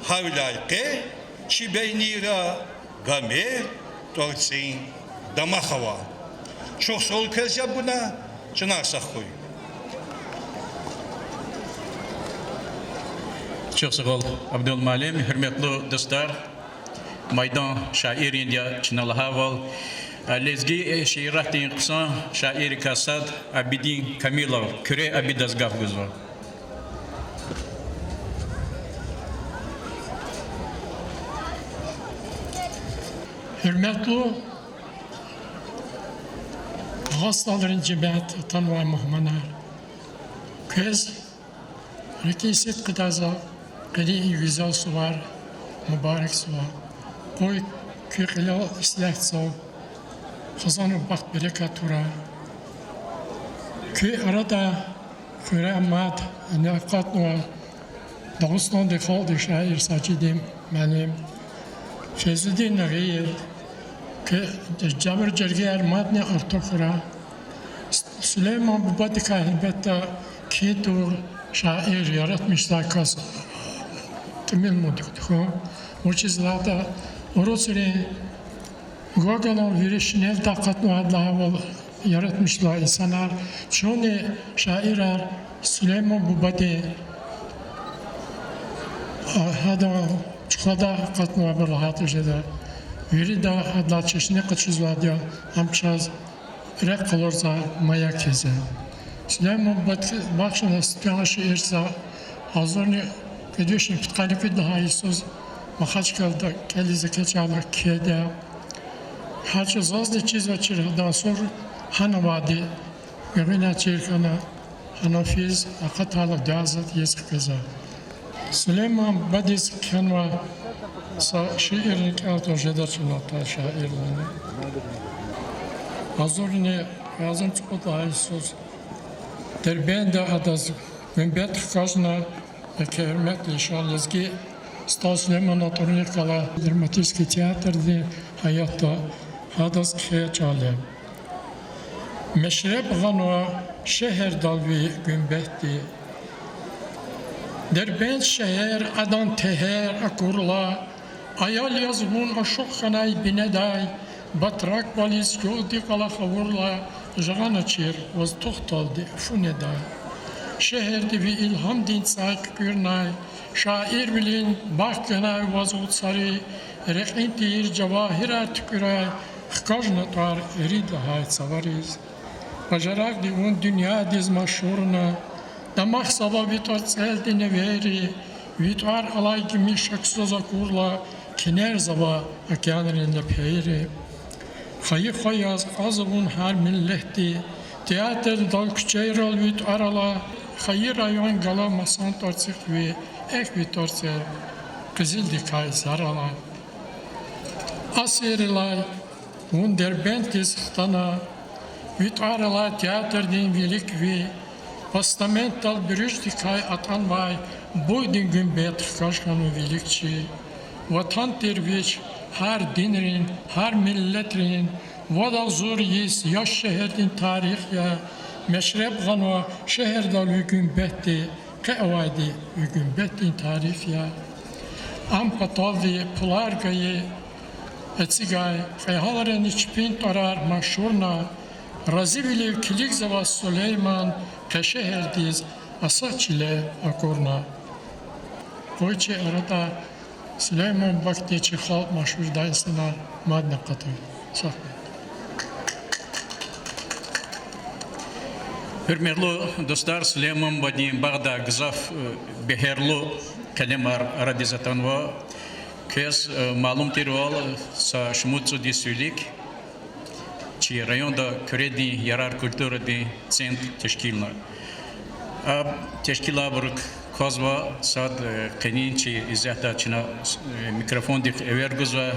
гьавиляй къе чи бейнийра Гомер тӀварцӀин дамах ава. Чухсагъул квез, яб гуна, чанар сагъ хьуй. Чухсагъул, Абдул муаллим. Гьуьрметлу дустар, майдан шаирринди я, чна лагьайвал, лезги шииратдин хъсан шаиррикай сад Абидин Камилов, Куьре Абидаз гаф гузва. Гьуьрметлу Дагъустандин жемят, атанвай мугьманар! Квез рикӀин сидкьидай за къенин и гуьзел сувар мубаракзава. Къуй куь кьилел ислягьзава, хизанар бахт-берекат хьурай. Куь арада хуьряй мад акъатнава Дагъустандин халкьдин шаир Сажидин муаллим, Фейзудин Нагъиев, куь жавабар, жергеяр мадни артух хьурай. Сулейман бубадикай гьелбетда кхьин тавур шаир, яратмишдай кас тӀимил мумкин хьун. Вучиз лагьайтӀа урусрин Гоголан вири шинелдай акъатнавайди лагьайвал, яратмишдай инсанар, чунни шаирар Сулейман бубадин, а, гьадан чухвадай акъатнавайбур лагьайтӀа жеда. Вирида гьадалай чешне къачузвайди я, ам чаз рехъ къалурзавай маяк хьиз я. Сулейман бубади бахшна са тӀвар шиир за агъзурни кӀуьд вишни пудкъанни кӀуьд лагьай йисуз Махачкъалада кӀелиз экечӀайла кхьейди я. Гьа чӀавузни чизвачир гьадан сур гьанавайди, гуьгъуьнай чир хьана, гьана физ акъатайла дуьазад ийиз хквезва. Сулейман бадедиз кхьенвай са шиирни кӀелда жеда чна атай шаирдини. Агъзурни кьве агъзурни цӀукьуд лагьай йисуз Дербентда адаз гуьмбет хкажна, еке гьуьрметлу ишан лезги СтӀал Сулейманан тӀварунихъ галай драматический театрдин гьаятда, гьадаз кхьей чӀал я. Мешреб гъанва шегьердал ви гуьмбетди. Дербент шегьер, адан тегьер акурла, Аял яз вун ашукь хьанай бинедай, батраквализ югъди кӀвалах авурла, жагъаначир ваз тухдалди фу недай. Шегьерди ви илгьамдин цӀай куькӀуьрнай, шаирвилин бахт ганай ваз гъуцари, рекьин тийир жавагьирар туькӀуьрай, хкажна тӀвар ирид лагьай цавариз. Бажарагъди вун дуьньядиз машгьурна, дамахзава ви тӀварцӀелди неверри, ви тӀвар алай гимиш аксаз акурла, кенерзава океанрин лепейри. Хайи хва яз кьазва вун гьар миллетди, театрдал, куьчейрал ви тӀвар ала, хайи район гала масан тӀварцӀихъ ви, эхь, ви тӀварцӀел къизилдикай зар ала. Асиррилай вун Дербентдиз хтана, ви тӀвар алай театрдин вилик ви, постаментдал буьруьждикай атӀанвай буйдин гуьмбет хкаж хьанва вилик чи. Ватан тир вич гьар динрин, гьар миллетрин, вад агъзур йис яш шегьердин тарих я, мешреб гъанва шегьердал ви гуьмбетди, къе авайди ви гуьмбетдин тариф я. Ам паталди пулар гайи эцигай кьегьалрини чпин тӀварар машгьурна, разивилив килигзава Сулейман, къе шегьердиз асад чиле акурна. Къуй чи арада Сулейман бубадин, чи халкь машгьурдай инсанар мадни акъатуй. Сагърай. Гьуьрметлу дустар, Сулейман бубадин багъда гзаф, э, бегьерлу къелемар арадиз атанва. Квез, э, малум тирвал, са шумуд цӀуд йис вилик чи районда Куьредин ярар культурадин центр тешкилна. А тешкилайбурук квазва сад, э, къенин чи исятда чна, э, микрофондихъ эвер гузва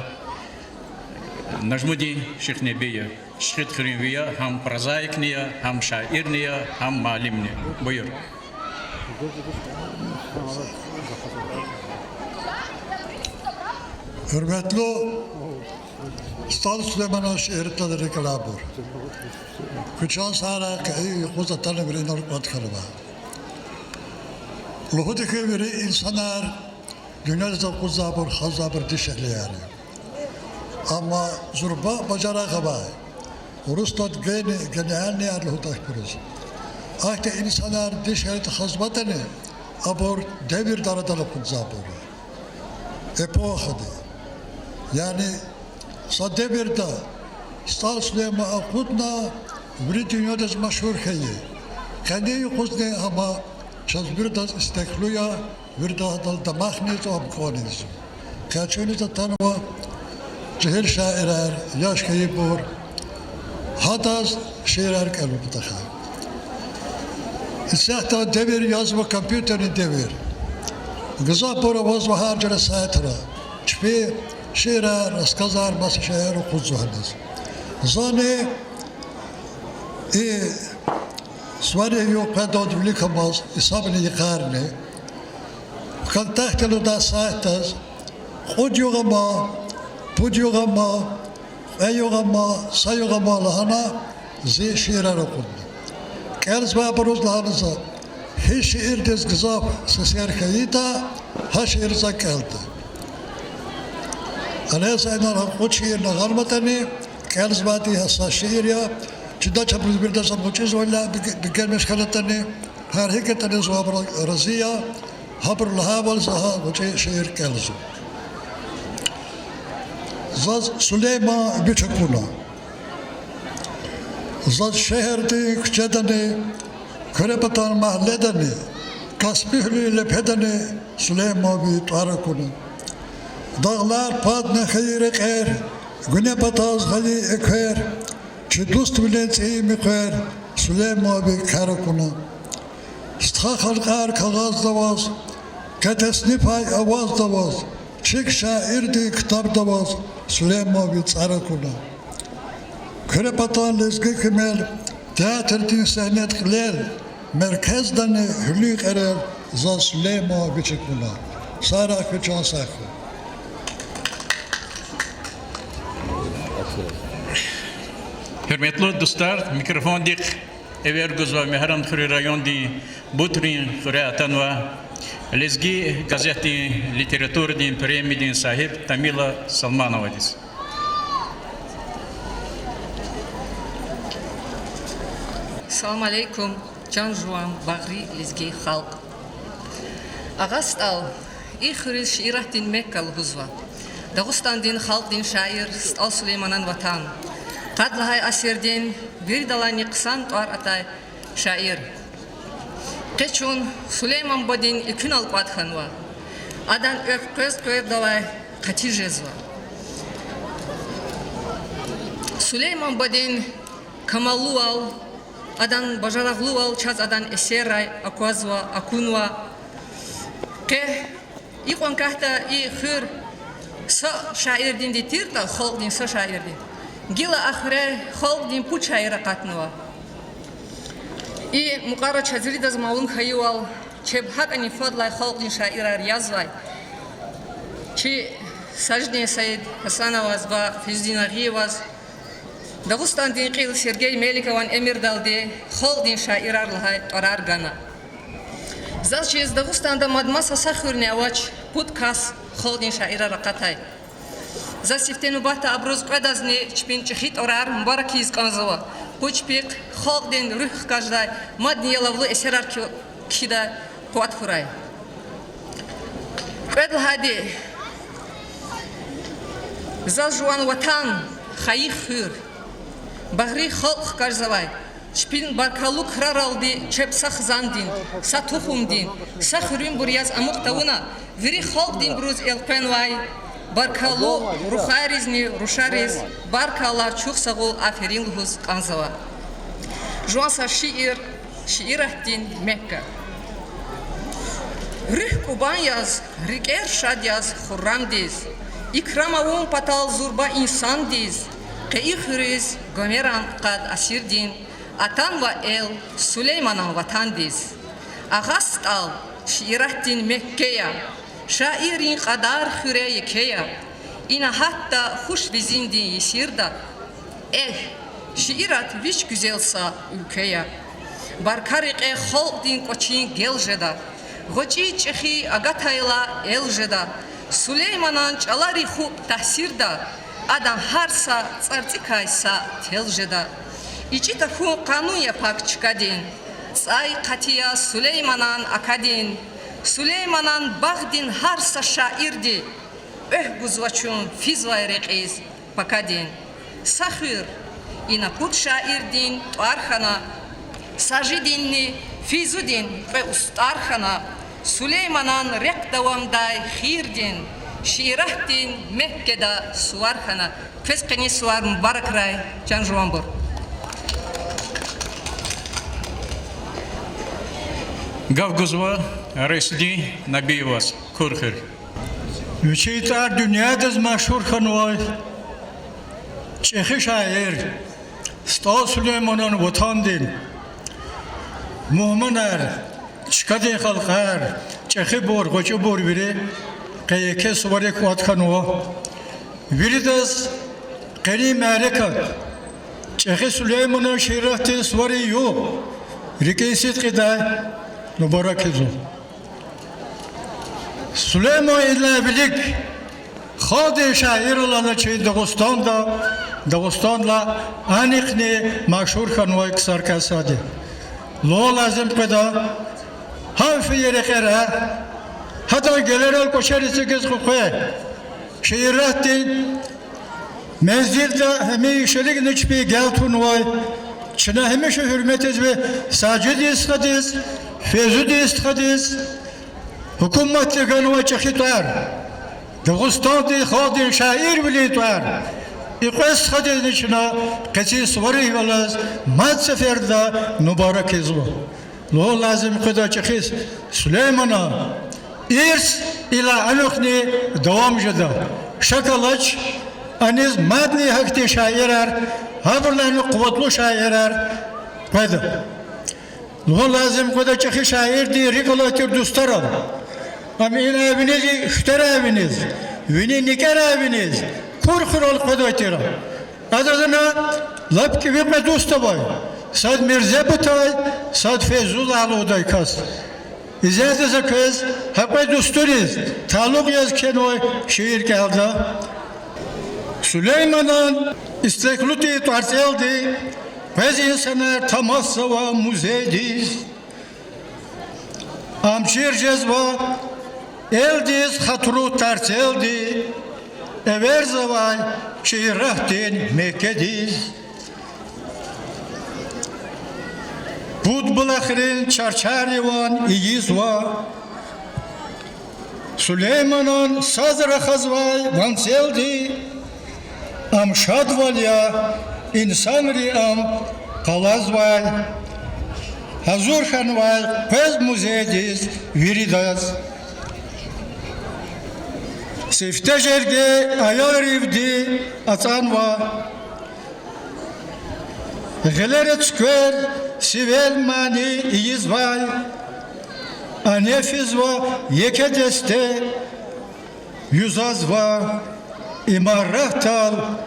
Нажмудин Шихнебиев. Шихидхуьруьнви я, гьам прозаикни я, гьам шаирни я, гьам муаллимни. Буюр. Гьуьрметлу СтӀал Сулейманан шииратдал рикӀелайбур! Куь чан сагърай, къе и юкъуз атанвайбур, инал кӀватӀ хьанва. Лугьуди хьи, вири инсанар дуьньядиз акъудзавайбур, хазвайбур дишегьлияр я. Амма зурба бажарагъ авай, урусдал гений, гениальныйяр лугьудай хьиз, ахьтин инсанар дишегьлидин хазватӀани, абур девирдин арадал акъудзавайбур я, эпохади. Яни са девирда СтӀал Сулейман акъудна, вири дуьньядиз машгьур хьайи. Къенин юкъузни ама чаз виридаз истеклу я, вирида гьадал дамахни ийизва, ам кӀвални ийизва. Къе чуьниз атанва жегьил шаирар, яш хьайибур, гьадаз шиирар кӀелун патахъай. Исятда девир язва компьютерный девир. Гзафбур авазва гьар жуьре сайтра чпин шиирар, рассказар, маса шейэр акъудзава гьаниз. Зани и суварин югъ къведалди виликамаз, исабни йикъарни, ВКонтакте лугьудай сайтдаз кьуд югъ ама, пуд югъ ама, кьве югъ ама, са югъ ама лагьана зи шиирар акъудна. КӀелзавайбуруз лагьана за, гьи шиирдиз гзаф сесер хьайитӀа, гьа шиир за кӀелда. Гьеле за инал гьа кьуд шиирни гъанватӀани, кӀелзавайди гьа са шиир я, чидач абуруз виридаз ам гъвечӀизвайла, биг-, бегенмиш хьанатӀани, гьар гьикӀ ятӀани зун абурал рази я, гьабуру лагьайвал за гьа гъвечӀи шиир кӀелзава. Заз Сулейман вич акуна. Заз шегьердин куьчедани, Куьрепатан магьледани, Каспи гьуьлуьн лепедани Сулейман ви тӀвар акуна. Дагълар падна хьайи рекьер, гуьне патаз гъайи эквер, чи дуствилин цӀийи муькъвер Сулейман ви кар акуна. Стха халкьар кагъазда аваз, къе теснифай авазда аваз, чиг шаирдин ктабда аваз Сулейман ви цӀар акуна. Куьрепатан лезги куьмел, театрдин сегьнед кьилел, меркездани гьуьлуьн кьерел заз Сулейман вич акуна. Сагърай, куь чан сагъ хьуй. Гьуьрметлу дустар, микрофондихъ эвер гузва Мегьарамдхуьруьн райондин Бутрин хуьре атанвай Лезги газетдин литературадин премиядин сагьиб Тамила Салмановадиз. Салам алейкум, чан жуван багъри лезги халкь. Агъа СтӀал, и хуьруьз шииратдин Мекка лугьузва. Дагъустандин халкьдин шаир СтӀал Сулейманан ватан. Къад лагьай асирдин виридалайни хъсан тӀвар атай шаир. Къе чун Сулейман бадин экуьнал кӀватӀ хьанва. Адан экв къвез-къвердавай къати жезва. Сулейман бадин камаллувал, адан бажарагълувал чаз адан эсеррай аквазва, акунва. Къе икьван катда и хуьр са шаирдинди тиртӀа, халкьдин са шаирди, гила а хуьре халкьдин пуд шаир акъатнава. И мукьвара чаз виридаз малум хьайивал, чеб гьакӀни фадлай халкьдин шаирар язвай чи Сажидин Саидгьасановаз ва Фейзудин Агъиеваз Дагъустандин кьил Сергей Меликован эмирдалди халкьдин шаирар лагьай тӀварар гана. Заз чиз, Дагъустанда мад маса са хуьрни авач пуд кас халкьдин шаирар акъатай. Заз сифте нубатда абуруз кьведазни чпин чӀехи тӀварар мубарак ийиз кӀанзава. Къуй чпихъ халкьдин руьгь хкаждай, мадни ялавлу эсерар кхьидай къуват хьурай. Кьвед лагьайди, заз жуван ватан, хайи хуьр, багъри халкь хкажзавай, чпин баркаллу краралди чеб са хзандин, са тухумдин, са хуьруьнбур яз амукь тавуна, вири халкьдинбуруз элкъвенвай баркаллу рухвайризни рушариз баркалла, чухсагъул, аферин лугьуз кӀанзава. Жуван са шиир, шииратдин Мекка. Руьгь кӀубан яз, рикӀер шад яз хуррамдиз, икрам авун патал зурба инсандиз, къе и хуьруьз Гомеран къад асирдин атанва эл Сулейманан ватандиз. Агъа СтӀал шииратдин Мекке я, шаиррин кьадар хуьре еке я. Ина гьатта хуш везиндин есирда, эхь, шиират вич гуьзел са уьлкве я. Баркар рекье халкьдин кӀвачин гел жеда, гъвечӀи чӀехи агатайла эл жеда. Сулейманан чӀалари хупӀ тахсирда, адан гьар са цӀарцӀикай са тел жеда. ИчӀи тахьун къанун я пак чкадин, цӀай къати я Сулейманан акадин. Сулейманан багъдин гьар са шаирди экв гузва чун физвай рекьиз пакадин. Са хуьр, ина пуд шаирдин тӀвар хьана, Сажидинни Фейзудин кьве устӀар хьана, Сулейманан рехъ давамдай хийирдин, шииратдин Меккеда сувар хьана. Квез къенин сувар мубаракрай, чан жуванбур. Гаф гузва Райсудин Набиеваз, Кур хуьр. Вичин тӀвар дуьньядиз машгьур хьанвай чӀехи шаир, СтӀал Сулейманан ватандин мугьманар, чкадин халкьар, чӀехибур, гъвечӀибур вири къе еке суварик кӀватӀ хьанва. Виридаз къенин мярекат чӀехи Сулейманан шииратдин суварин югъ рикӀин сидкьидай мубарак ийизва. Сулейман идалай вилик халкьдин шаир алана чи Дагъустанда, Дагъустандилай анихъни машгьур хьанвай ксарикай сад я. Лугьун лазим къведа, гьам фейи рекьера, гьадан гелерал кӀвачер эцигиз къекъвей, шииратдин мензилда гьамишалугъни чпи гел тунвай, чна гьамиша гьуьрмет ийизвай Сажидин стхадиз, Фейзудин стхадиз, гьукуматди ганвай чӀехи тӀвар, Дагъустандин халкьдин шаирвилин тӀвар, и кьве стхадизни чна къенин суварихъ галаз мад сеферда мубарак ийизва. Лугьун лазим къведа, чӀехи Сулейманан ирс идалай анихъни давам жеда. Шак алач, аниз мадни гьахьтин шаирар, гьабурулайни къуватлу шаирар къведа. Лугьун лазим къведа, чӀехи шаирдин рикӀ алай тир дустарал, ам инай виниз, и хьтинрай виниз, вини никӀерай виниз, Кур хуьрел къведай тир. Адаз ана лап кӀеви кьве дуст авай: сад Мирзеб атай, сад Фейзуллагь лугьудай кас. Исятда за квез гьа кьве дустуниз талукь яз кхьенвай шиир кӀелда. Сулейманан истеклу тӀварцӀелди къвез инсанар тамашзава музейдиз. Ам чир жезва элдиз хатуру тарцелди, эверзавай шииратдин Меккедиз. Пуд булахрин чарчарривай ийизва Сулейманан саз рахазвай ванцелди. Ам шадвал я, инсанри ам къалазвай, гьазур хьанвай къвез музейдиз виридаз. Сифте жерге аялривди ацӀанва, гъилера цуьквер сивел мани ийизвай, анефизва еке десте, юзазва имаратдал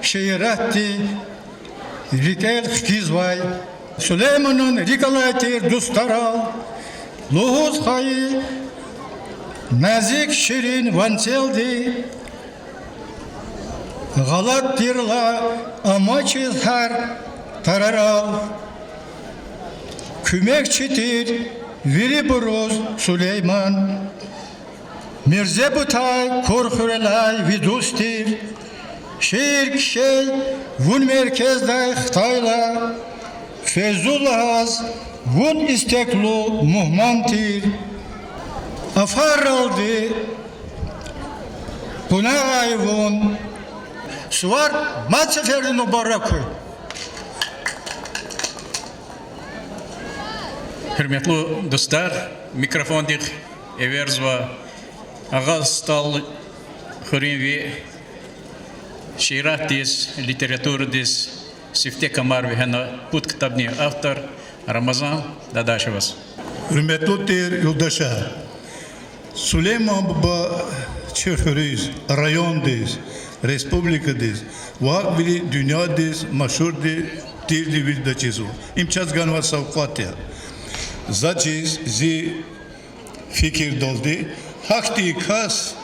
шииратди рикӀел хкизвай. Сулейманан рикӀ алай тир дустарал лугьуз хайи назик ширин ванцелди, гъалатӀ тирла амачиз гьар тарарал. Куьмекчи тир вирибуруз Сулейман, Мирзе Бутай Курхуьрелай ви дуст тир. Шиир кхьей вун меркездай хтайла, Фейзуллагьаз вун истеклу мугьман тир. Афарралди къунагъай вун. Сувар мад сеферда мубарак хьуй. Гьуьрметлу дустар, микрофондихъ эверзава Агъа СтӀал хуьруьнви шииратдиз, литературадиз сифте камар вегьена пуд ктабдин автор Рамазан Дадашеваз. Гьуьрметлу тир юлдашар! Сулейман буба чи хуьруьз, райондиз, республикадиз ва гьакӀ вири дуьньядиз машгьур тирди вирида чизва. Им чаз ганвай савкьват я. Заз чиз, зи фикирдалди, гьахьтин кас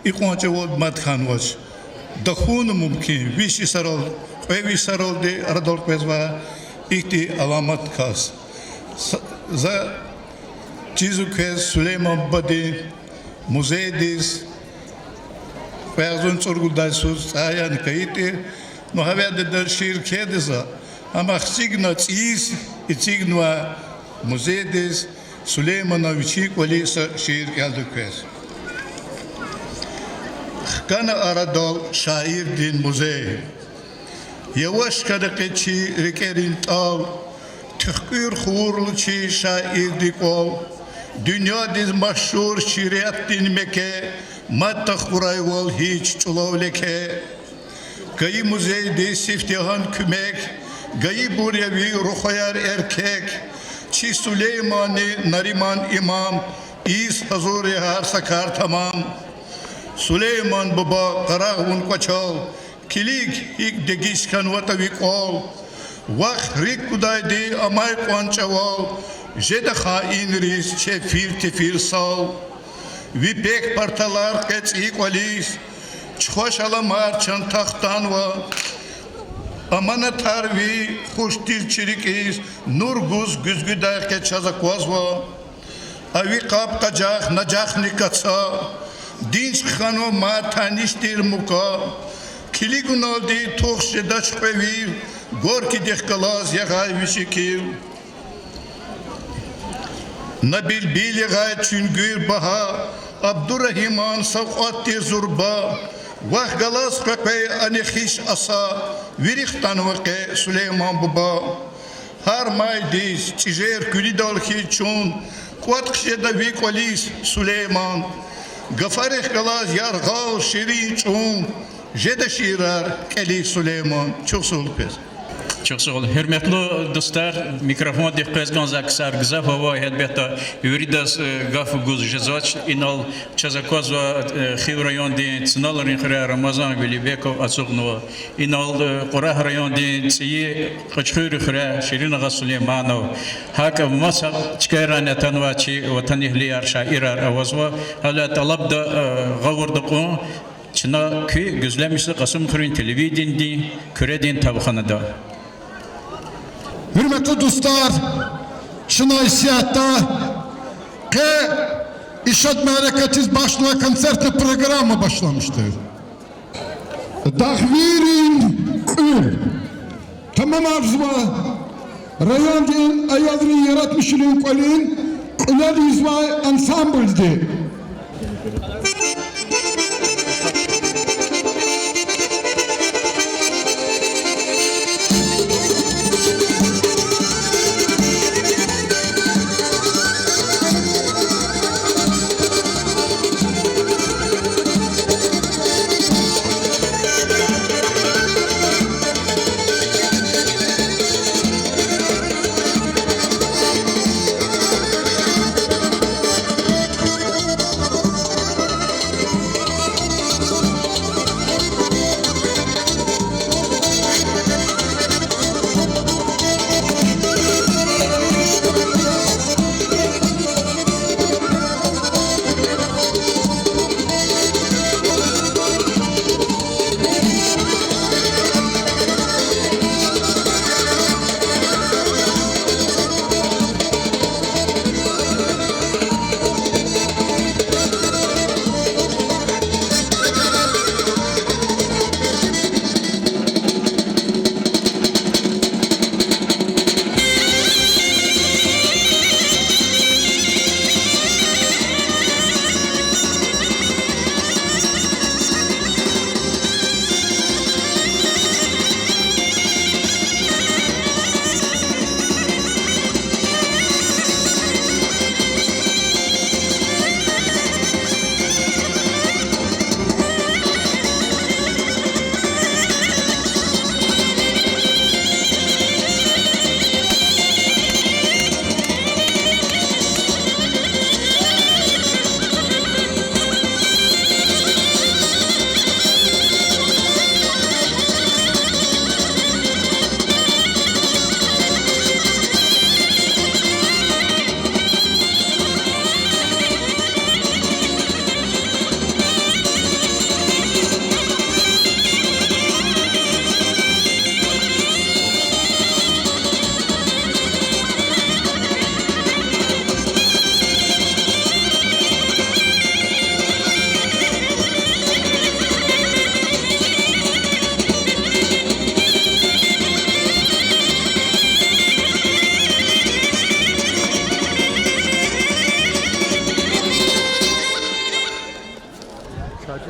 икьван чӀавалди мад хьанвач. Тахьуна мумкин, виш йисарал, кьве йисаралди арадал къвезвай ихьтин аламат кас. С-, за чизва квез Сулейман бубадин музейдиз кьве агъзурни цӀуругудай йисуз цӀай яна кайитӀи, ну, гьавиляй шиир кхьейди за, амма эцигна цӀийиз, эцигнава музейдиз Сулейманан вичин кӀвалин са шиир кӀелда квез. Хкана арадал шаирдин музей. Яваш хьана къе чи рикӀерин тӀал, туьхкӀуьр хурла чи шаирдин кӀвал. Дуьньядиз машгьур шииратдин Мекке, мад тахьурайвал гьич чӀулав леке. Кайи музейдиз сифтегьан куьмек, гайибур я ви рухваяр эркек. Чи Сулейманни Нариман имам, ийиз гьазур я гьар са кар тамам. Сулейман буба, къарагъ вун кӀвачел, килиг, гьикӀ дегиш хьанватӀа ви кӀвал. Вахъ рикӀ кудайди амай кьван чӀавал, жеда хаинриз чеб фир-тефир сал. Ви пек парталар къе цӀийи кӀвализ, чухваш аламар чан тахтанва. Аманатар ви хуш тир чи рикӀиз, нур гуз гуьзгуьдай къе чаз аквазва. А ви къаб-къажах нажахни каца, динж хьанва мад таниш тир мука. Килигуналди тух жедач кьве вил, Горькийдихъ галаз ягъай ви шикил. На билбил ягъай чуьнгуьр багьа, Абдурагьиман савкьват тир зурба. Вахъ галаз къекъвей а нехиш аса, вири хтанва къе Сулейман буба. Гьар майдиз чӀижер куьнидал хьиз чун, кӀватӀ хъжеда ви кӀвализ, Сулейман. Гафарихъ галаз яргъал ширин чӀун, жеда шиирар кӀелиз, Сулейман. Чухсагъул квез. Чухсагъул, гьуьрметлу дустар, микрофондихъ къвез кӀанзавай ксар гзаф ава, гьелбетда, виридаз, э, гаф гуз жезвач. Инал чаз аквазва, э, Хив райондин Цуналрин хуьряй Рамазан Велибеков ацукьнава. Инал, э, Кьурагь райондин ЦӀийи Кьуьчхуьрин хуьряй Ширин агъа Сулейманов. ГьакӀ маса чкайрани атанвай чи ватанэгьлияр, шаирар авазва. Гьеле тӀалабда, э, гъавурда кьун, чна куь гуьзлемишзава Кьасумхуьруьн телевиденидин куьредин тавханада. Гьуьрметлу дустар, чна исятда къе и шад мярекатдиз бахшнавай концертный программа башламишда. Дахвийрин кьуьл тамамарзава райондин аялрин яратмишунрин кӀвалин кьуьлел ийизвай ансамблди.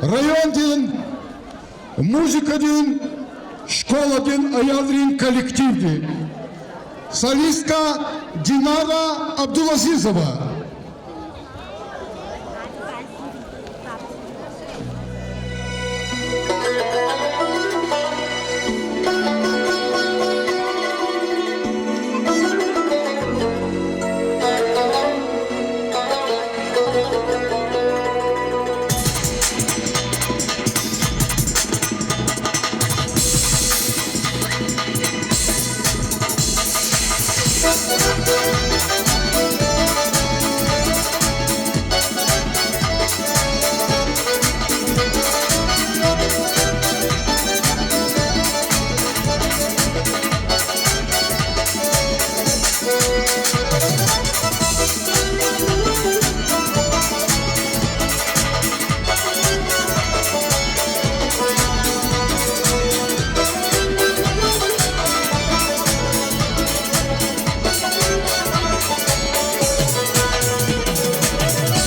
Райондин музыкадин школадин аялрин коллективди. Солистка Динара Абдулазизова.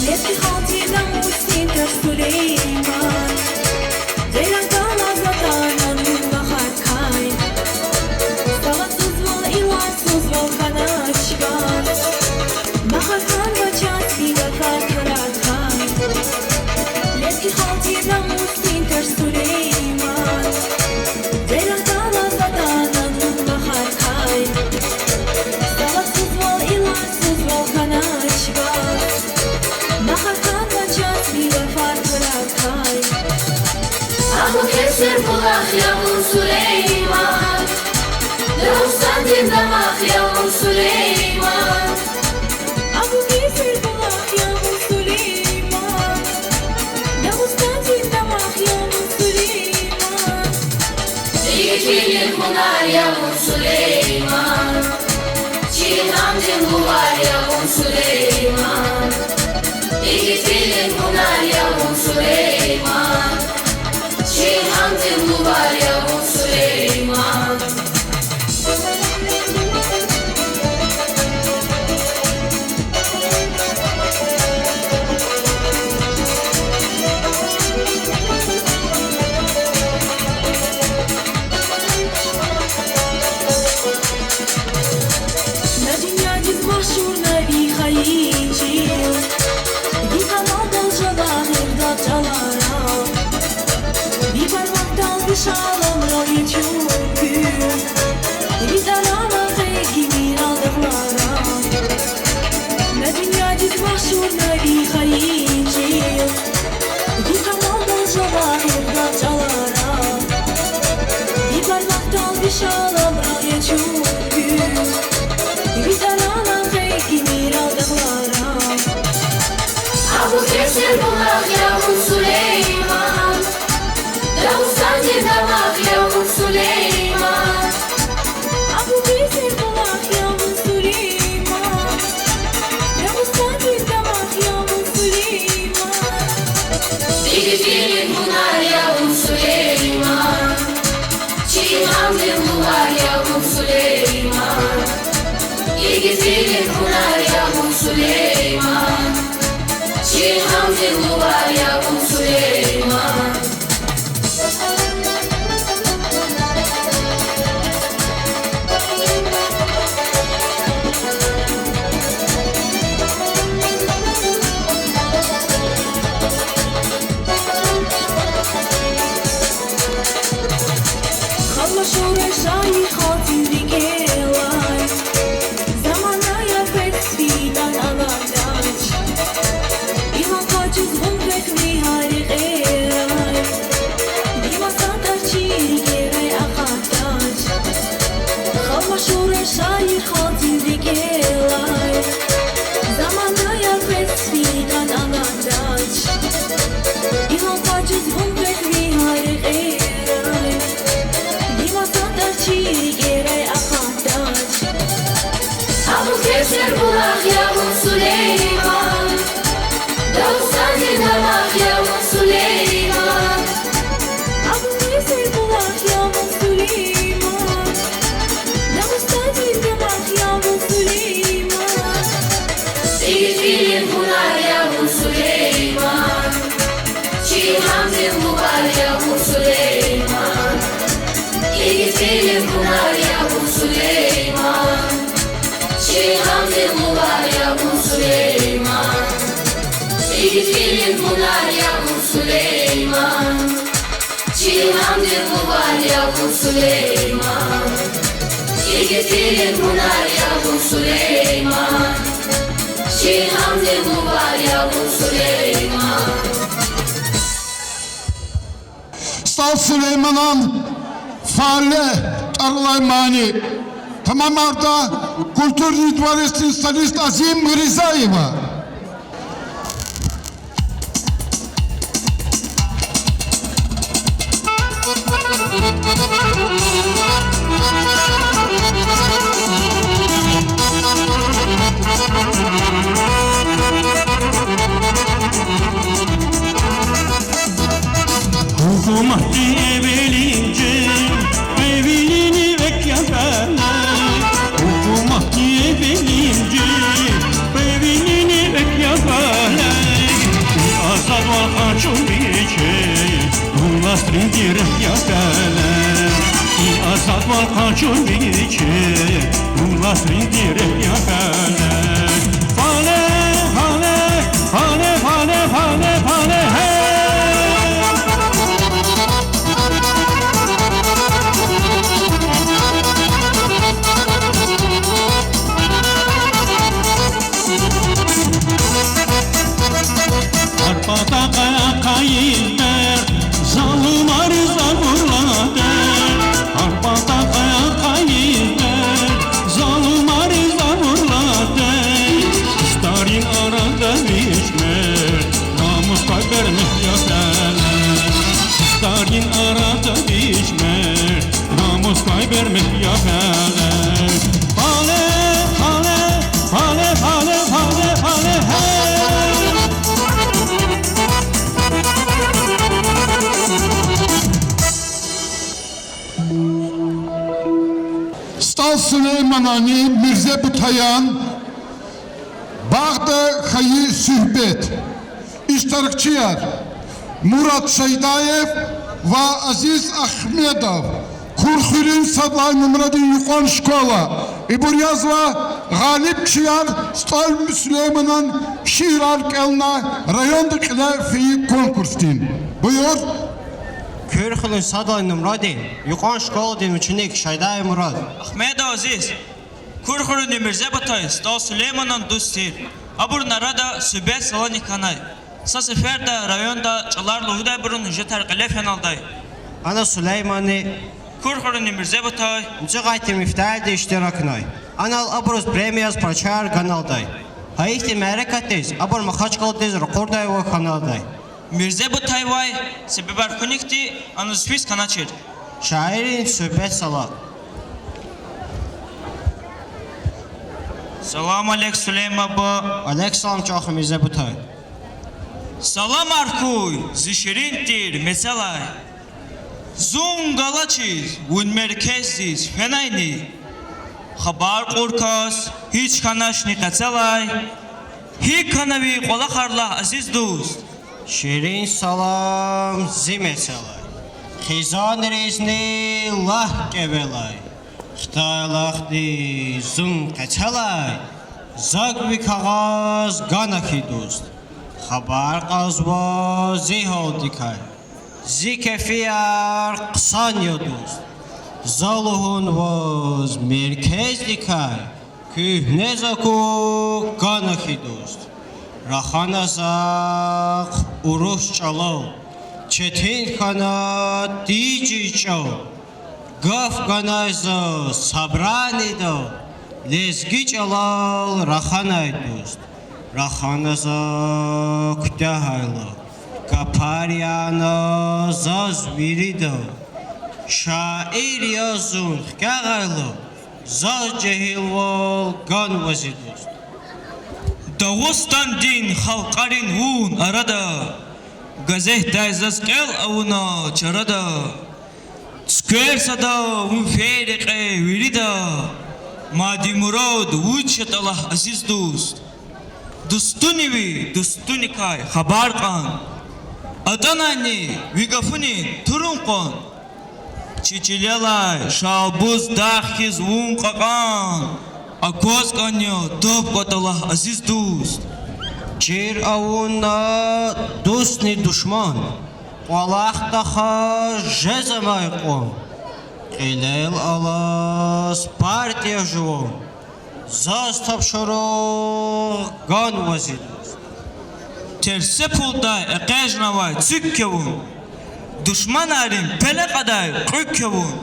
Лезги халкьдин намусдин таж Сулейман, дерендал аз Ватан авур бахарикай. Савадсузвал, илимсузвал хьана чкан, бахар хьанва чаз и гатфар тарадикай. Лезги халкьдин намусдин таж Сулейман, дерендал аз Ватан авур бахар Сер булах я вун, Сулейман, Дагъустандин дамах я вун, Сулейман. Абу Гесер булах я вун, Сулейман, Дагъустандин дамах я вун, Сулейман. Игитвилин гьунар я вун, Сулейман, чи илгьамдин лувар я вун, Сулейман. Игитвилин гьунар я вун, Сулейман, чи илгьамдин лувар я вун, Сулейман. На дуьньядиз машгьурна ви хайи чил, ви камалдал жавагьирда чӀалара, ви бармакдал ви шаламра я чун куьн, ви тарана къе гимирал дагълара. На дуьньядиз машгьурна ви хайи чил, ви камалдал жавагьирда чӀалара, ви бармакдал ви шаламра я чун куьн, ви тарана къе гимирал дагълара. Абу Гесер булах я вун, Сулейман, Дагъустандин дамах я вун, Сулейман. Абу Гесер булах я вун, Сулейман, Дагъустандин дамах я вун, Сулейман. Игитвилин гьунар я вун, Сулейман, чи илгьамдин лувар я вун, Сулейман. Игитвилин гьунар я вун, Сулейман, чи илгьамдин лувар я вун, Сулейман. Халмашурай шаир халкьдин рикӀелай, заманаяр квез фидан алатдач. Илан къачуз вун квехъ ви гьа рекьерай, ви масадаз чи рикӀерай акъатдач. Халмашурай шаир халкьдин рикӀелай, заманаяр квез фидан алатдач. Илан къачуз вун квехъ ви гьа рекьерай, ви масадаз чи рикӀерай акъатдач. Абу Гесер булах я вун, Сулейман, Дагъустандин дамах я вун, Сулейман. Абу Гесер булах я вун, Сулейман, Дагъустандин дамах я вун, Сулейман. Игитвилин гьунар я вун, Сулейман, чи илгьамдин лувар я вун, Сулейман. Игитвилин гьунар я вун, Сулейман, чи илгьамдин лувар я вун, Сулейман. Игитвилин гьунар я вун, Сулейман, чи илгьамдин лувар я вун, Сулейман. Игитвилин гьунар я вун, Сулейман, чи илгьамдин лувар я вун, Сулейман. СтӀал Сулейманан фаале тӀвар алай мани тамамарда культурный дворецдин солист Азим Мирзаева. Гьукуматди эвелинчӀи, эвелини экв я пеле. Гьукуматди эвелинчӀи, эвелини экв я пеле. И азадвал къачун вичи, вун ласринди рехъ я пеле. И азадвал къачун вичи, вун ласринди рехъ я пеле. Пеле, пеле, пеле, пеле, пеле, пеле, гьей! Гьар патахъай ахъайиз берк, залумариз абур Бермек я гьеле. Пале, пале, пале, пале, пале, пале, гьей! СтӀал Сулейманани Мирзе Бутаян багъда хьайи суьгьбет. Иштиракчияр: Мурад Шайдаев ва Азиз Агьмедов, Курхуьруьн сад лагьай нумрадин юкьван школа. Ибур язва гъалибчияр СтӀал Сулейманан шиирар кӀелна районда кьиле фейи конкурсдин. Буюр. Курхуьруьн сад лагьай нумрадин юкьван школадин ученик Шайдаев Мурад. Агьмедов Азиз. Курхуьруьнви Мирзе Бутай СтӀал Сулейманан дуст тир. Абурун арада суьгьбет салани хьанай. Са сеферда районда чӀалар лугьудайбурун гьуьжетар кьиле феналдай. Ана Сулейманни. Курхуьруьнви Мирзе Бутай муькуьдалди иштиракнай. Анал абуруз премияяр, прачаяр ганалдай. Гьа ихьтин мярекатдиз абур Махачкъаладиз ракъурдай ва хьаналдай. Мирзе Бутаевай себебар хьуникди аназ физ хьаначир. Шаиррин суьгьбет сала. Салам алейк, Сулейман буба. Алейк салам, чӀехи Мирзе Бутай. Саламар хьуй зи ширин тир мецелай. Зун галачиз вун меркездиз фенайни, хабар кьур кас гьич хьаначни къецелай. ГьикӀ хьана ви кӀвалахар, лагь, азиз дуст. Ширин салам зи мецелай, хизанризни лагь кӀевелай. Хтайлахъди зун къецелай, зак ви кагъаз гана хьи, дуст. Хабар кьазва зи гьалдикай, зи кефияр хъсан я, дуст. За лугьун ваз меркездикай, куьгьне заку гана хьи, дуст. Рахана захъ урус чӀалал, четин хьана тийижиз чӀал. Гаф ганай заз собраниедал, лезги чӀалал раханай, дуст. Рахана за куьтягьайла, капар яна заз виридал. Шаир яз зун хкягъайла, заз жегьилвал ганва зи, дуст. Дагъустандин халкьарин вун арада, газетдай заз кӀел авуна чарада. Цуьквер сада вун фейи рекье вирида, мад и мурад вуч ятӀа, лагь, азиз дуст. Дустуни ви дустуникай хабар кьан, атӀанани ви гафунин турун кьван. Чи чилелай Шалбуз дагъ хьиз вун кьакьан, акваз кӀан я, таб кӀватӀа, лагь, азиз дуст. Чир авуна дустни душман, кӀвалах тахаз жезамай кьван. Кьилел алаз партия жуван, заз тапшуругъ ганва зи, дуст. Терсепулдай экъечӀнавай цуьк я вун, душманрин пеле кьадай кьуьк я вун.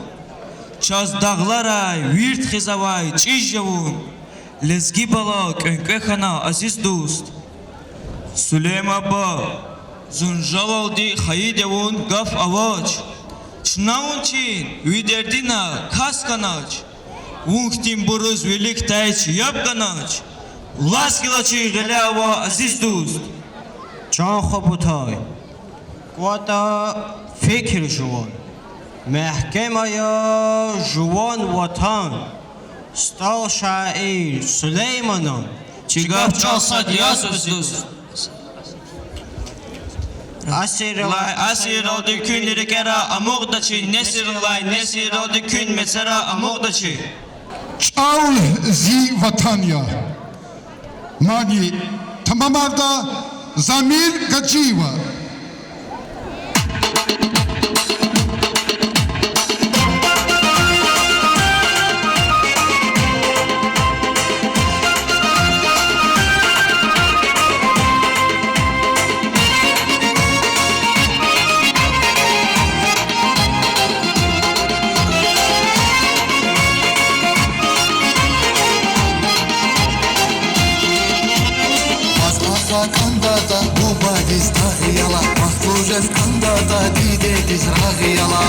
Чаз дагъларай вирт хизавай чӀиж я вун, лезги бала кӀвенкӀве хьана, азиз дуст. Сулейман буба, зун жалалди хайиди я вун, гаф авач. Чна вун чин, ви дердина кас хьанач. Вун хьтинбуруз виликдай чӀал яб ганач. Лас гила чи гъиле ава, азиз дуст. Чан хва Бутай, кӀватӀа фикир жуван, мягькем ая жуван ватан. СтӀал шаир Сулейманан чи гаф-чӀал сад язва, дуст. Асиррилай асирралди куьн рикӀера амукьдачир, несиррилай несирралди куьн мецера амукьдачир. ЧӀал зи ватан я. Мани тамамарда Замир Гаджиева. Ваз ахъа кӀандатӀа бубадиз тагъ яла, вахт лугьуз кӀандатӀа дидедиз рагъ яла.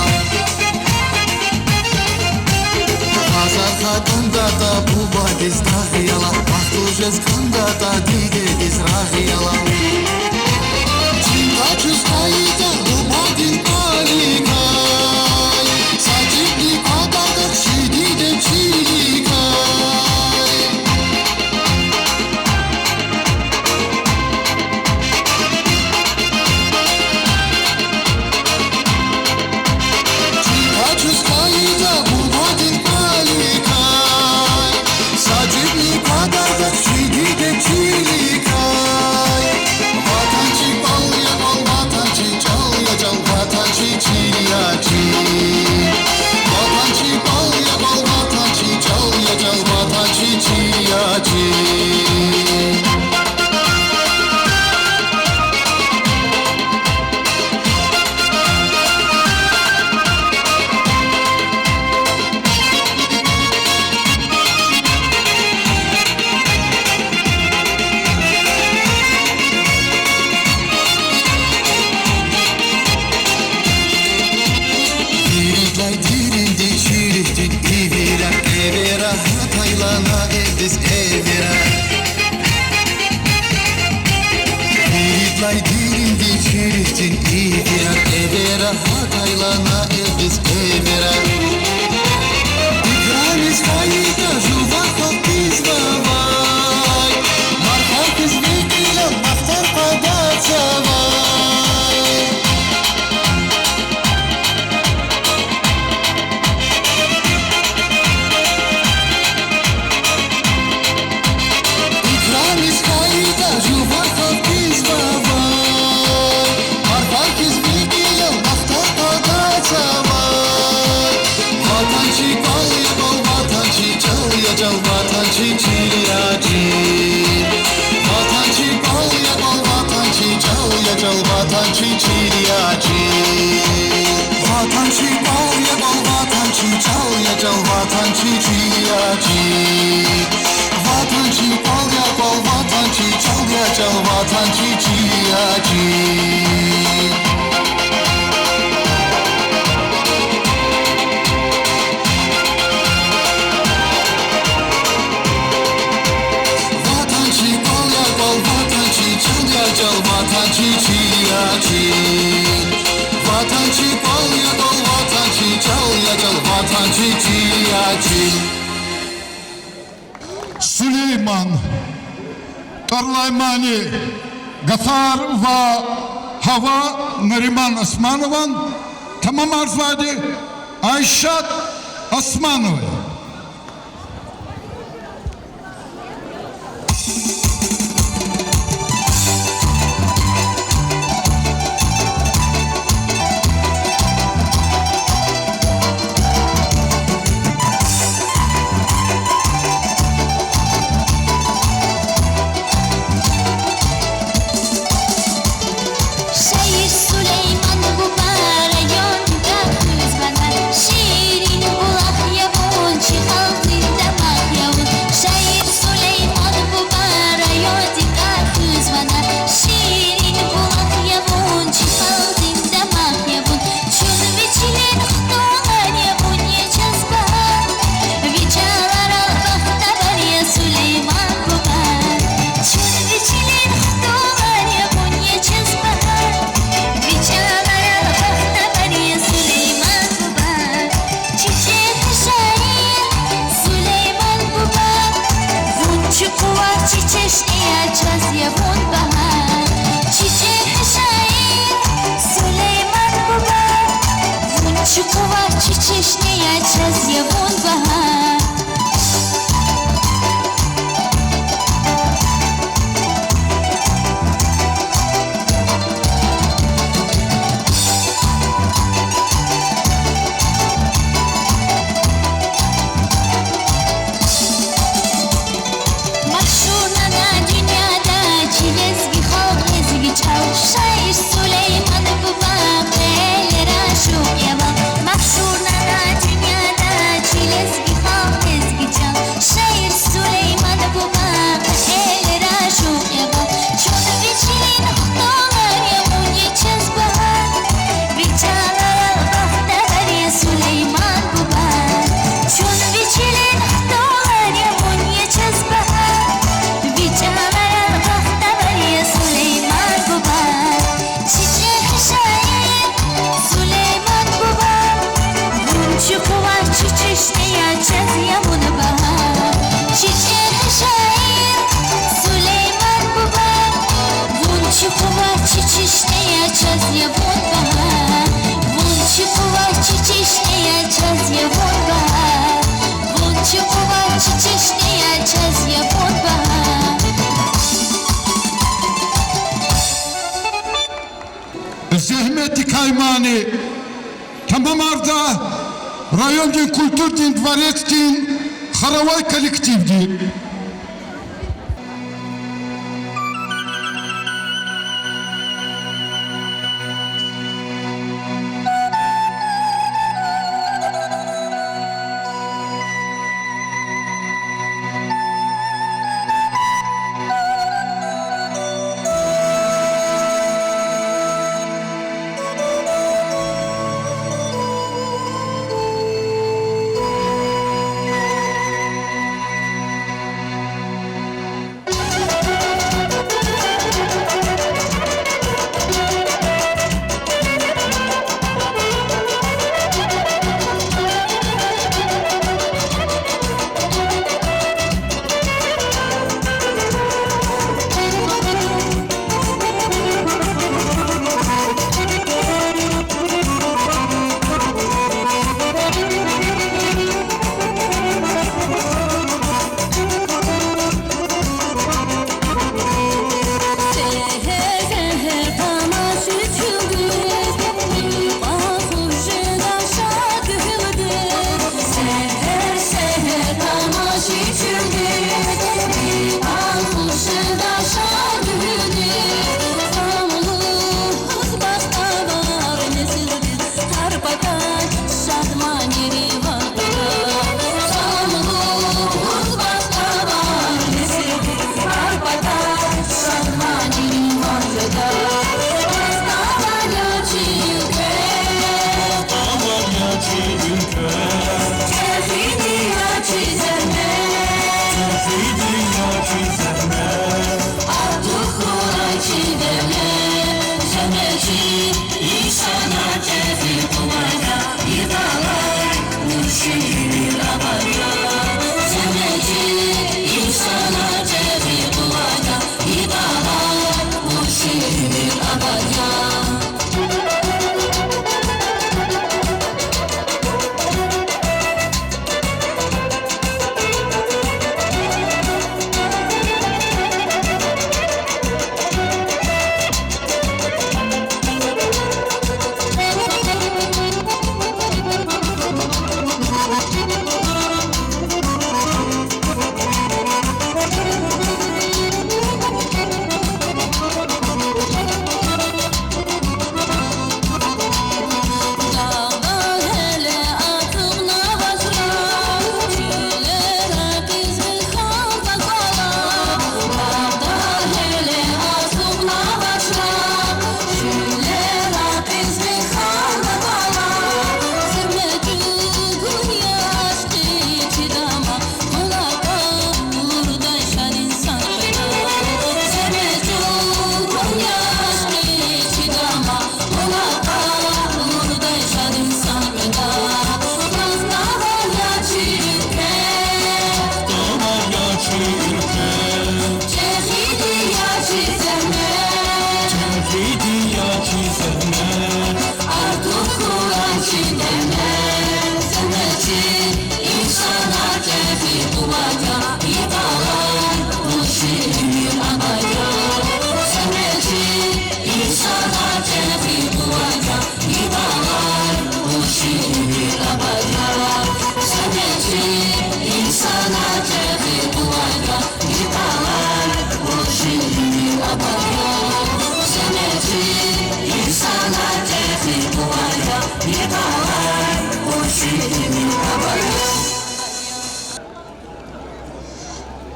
Азар хтандатӀа бубадиз дагъ яла, вахт жез хтандатӀа дидедиз рагъ яла. Чин къачуз хьайитӀа бубадин кӀваликай, сажибни квадарда чи диде чиликай. Чин къачуз хьайитӀа бубадин кӀваликай, сажибни квадарда чи диде чиликай. Ватан чи кӀвал я кӀвал, Ватан чи чӀал я чӀал, Ватан чи чил я чил. Ватан чи кӀвал я кӀвал, Ватан чи чӀал я чӀал, Ватан чи чил я чил. Виридлай деринди чи руьгьдин ивира, эвера, гьатайлана элдиз эвера. Виридлай деринди чи руьгьдин ивира, эвера, гьатайлана элдиз эвера. Икрамиз хьайитӀа жуван халкьдиз вавай, марфа хьиз ви кьилел вахтар къведа завай. Икрамиз хьайитӀа жуван халкьдиз вавай, марфа хьиз ви кьилел вахтар къведа завай. Ватан чи кӀвал я кӀвал, Ватан чи чӀал я чӀал, Ватан чи чил я чил. Ватан чи кӀвал я кӀвал, Ватан чи чӀал я чӀал, Ватан чи чил я чил. Ватан чи кӀвал я кӀвал, Ватан чи чӀал я чӀал, Ватан чи чил я чил. Ватан чи кӀвал я кӀвал, Ватан чи чӀал я чӀал, Ватан чи чил я чил. Ватан чи кӀвал я кӀвал, Ватан чи чӀал я чӀал, Ватан чи чил я чил. Ватан чи кӀвал я кӀвал, Ватан чи чӀал я чӀал, Ватан чи чил я чил. Сулейман. ТӀвар алай мани гафар ва гьава Нариман Османован, тамамарзавайди Айшат Османовай. Шаир Сулейман буба райондикай хуьзвана, ширин булах я вун, чи халкьдин дамах я вун. Шаир Сулейман буба райондикай хуьзвана, ширин булах я вун, чи халкьдин дамах я вун. Чун ви чилин хтулар я, вун я чаз багьа, ви чӀаларал бахтавар я, Сулейман буба. Чун ви чилин хтулар я, вун я чаз багьа, ви чӀаларал бахтавар я, Сулейман буба. Чи чӀехи шаир Сулейман буба, вун чи къуват, чи чешне я, чаз я вун багьа. Чи чӀехи шаир Сулейман буба, вун чи къуват, чи чешне я, чаз я вун багьа. Машгьурна на дуьньяда чи лезги халкь, лезги чӀал, шаир Сулейман буба, кьилера ашукь я вал. Машгьурна на дуьньяда чи Зегьметдикай мани. Тамамарда райондин культурадин дворецдин хоровой коллективди.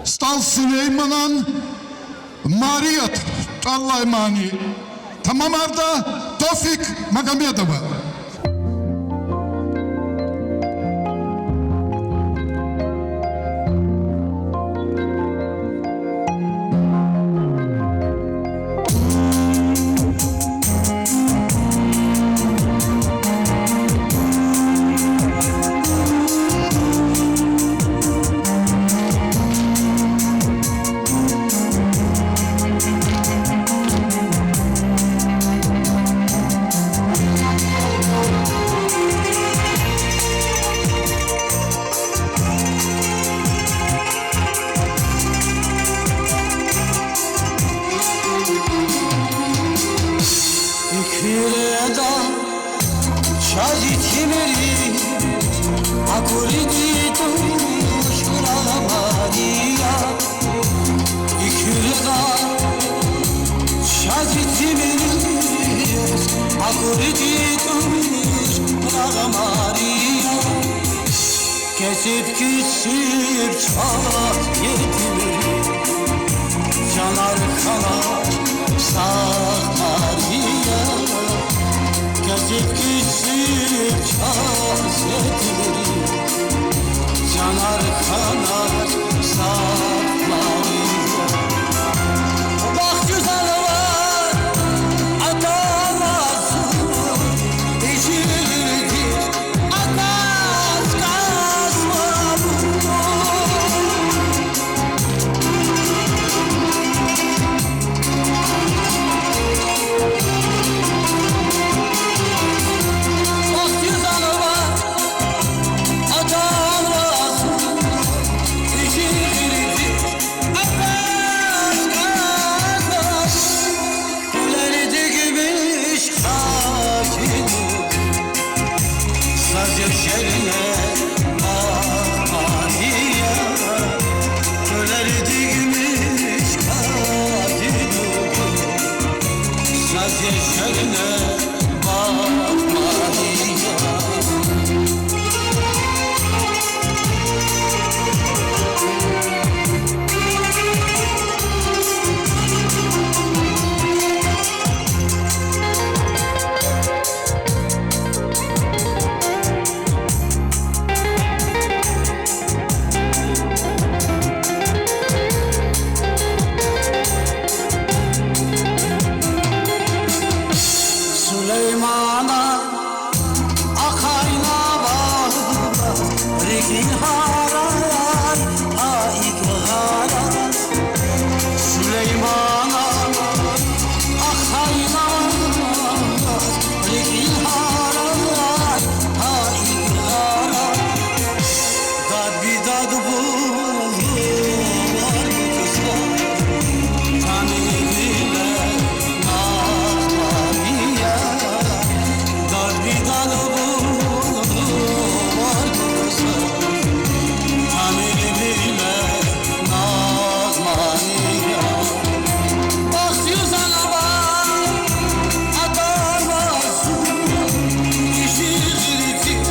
СтӀал Сулейманан Марият тӀвар алай мани. Тамамарда Тофик Магомедова. Куьреда чаз итимриз акурди туш рагъамари я. И куьреда чаз итимриз акурди туш рагъамари я. Кесиб-кесиб чаз итимриз чанар хьанач сагъ хъвари я. Кесиб-кесиб чаз итимриз чанар хьанач сагъ хъвари я. Бахт юзанва атана зун, и жигьилдиз аказ кӀанзава. Бахт юзанва атана зун, и жигьилдиз аказ кӀанзава. Къулар дигмиш хакиду, саз я шерне бахмани я. Къулар дигмиш хакиду, саз я шерне бахмани я. Сулеймана ахъайнава рикӀин гьарай, гьа икӀ гьарай. Сулеймана ахъайнава рикӀин гьарай, гьа икӀ гьарай. Дад-бидад булур гузва, тамивиле нагъмани я. Дад-бидад булур гузва, тамивиле нагъмани я. Бахт юзанва атана зун, и жигьилдиз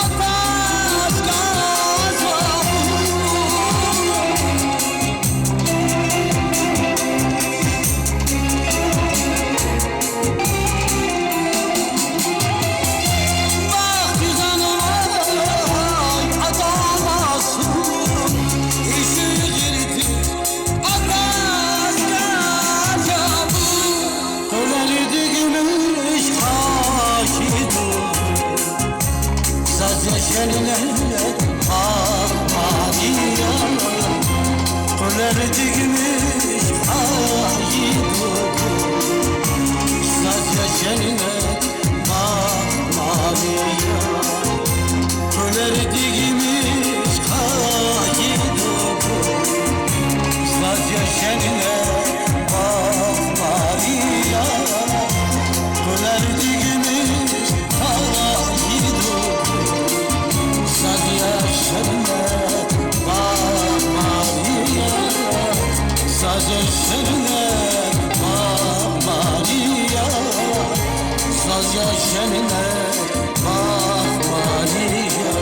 аказ кӀанзава. Бахт юзанва атана зун, и жигьилдиз аказ кӀанзава. Къулар дигмиш хакиду, саз я шерне бахмани я. Къулар дигмиш хакиду, саз я шерне бахмани я. Къулар дигмиш хакиду, саз я шерне бахмани я. Къулар дигмиш хакиду, саз я шерне бахмани я. Саз я шерне бахмани я. Саз я шерне бахмани я.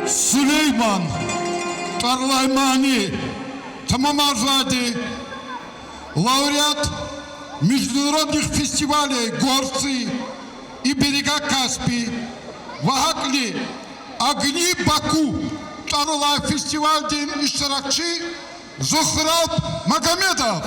Сулейман, тӀвар алай мани. Тамамарзавайди лауреат международных фестивалей Горцы и берега Каспи ва гьакӀни Огни Баку тӀвар алай фестивалдин иштиракчи Зухраб Магомедов.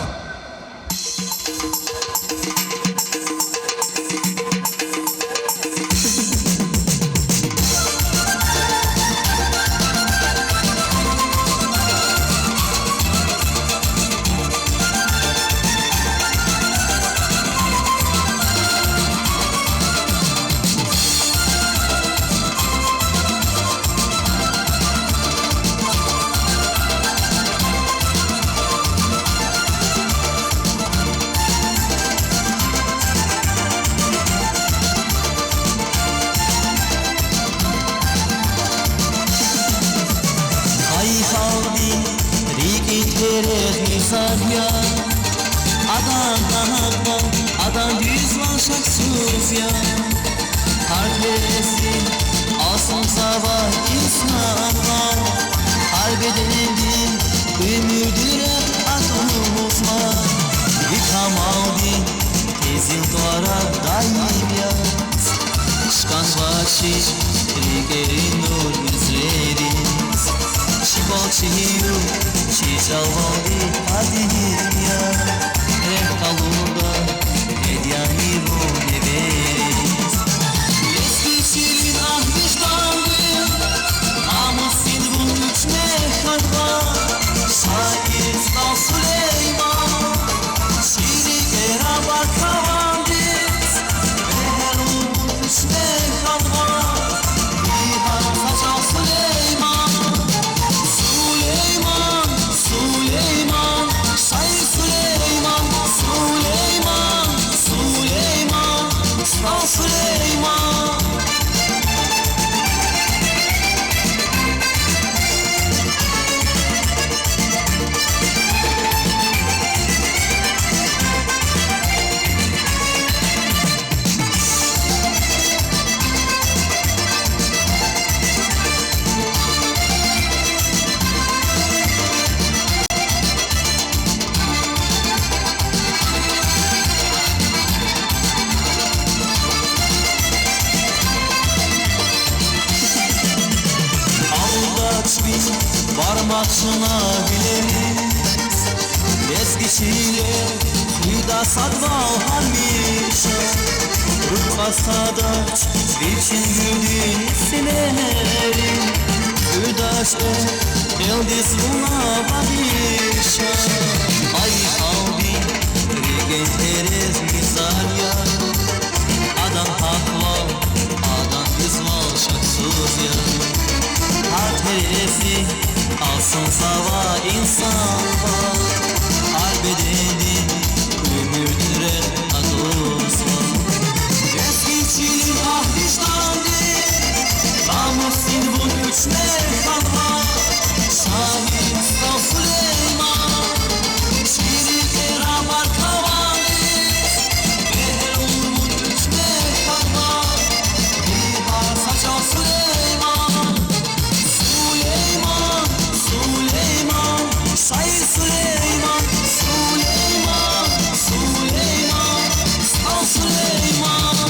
Адан гьакъвал, адан дуьзвал шаксуз я. Гьар гьересдин алцумзавай инсанвал, гьар бедендин уьмуьрдин рехъ атӀузва. Ви камалдин къизил тӀварар даим яз, чкӀанвай чи рикӀерин нур юзлериз, чи балчинив, чи чӀалвалди къадим я, рехъ къалурда медянивун эвериз. Лезги чилин агь вижданди, намусдин вун вич мехьанва, шаир СтӀал Сулейман. Чи рикӀера баркавандиз, мегьер лугьуз вич мехьанва, ви гьар са чӀал Сулейман. Сулейман, Сулейман, шаир Сулейман, Сулейман, Сулейман, СтӀал Сулейман. Алдач ви бармак чна вилериз, лезги чиле хуьда садвал гьамиша. Рухъ асадач вичин гуьлдин синери, хуьдач кьве элдиз вуна багъиша. Ай, ви халкьдин рикӀин терез мисал я, адан гьахъвал, адан дуьзвал шаксуз я. Гьар гьересдин алцумзавай инсанвал, гьар бедендин уьмуьрдин рехъ атӀузва. Лезги чилин агь вижданди, намусдин вун вич мехьанва, шаир СтӀал Сулейман. Чи рикӀера баркавандиз, мегьер лугьуз вич мехьанва, ви гьар са чӀал Сулейман. Сулейман, Сулейман, шаир Сулейман, Сулейман, Сулейман, СтӀал Сулейман.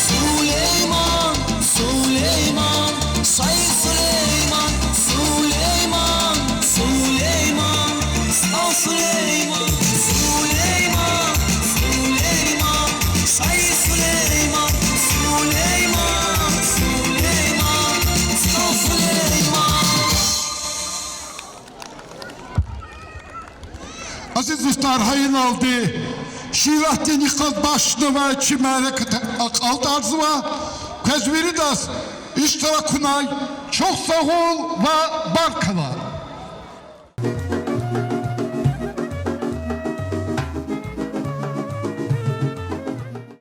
Сулейман, Сулейман, шаир Сулейман, Сулейман, Сулейман, СтӀал Сулейман, Сулейман, Сулейман, шаир Сулейман, Сулейман, Сулейман, СтӀал Сулейман. Азиз дустар, гьа иналди шииратдин йикъаз бахшнавай чи мярекат акьалтӀарзава. Квез виридаз иштиракунай чухсагъул ва баркалла.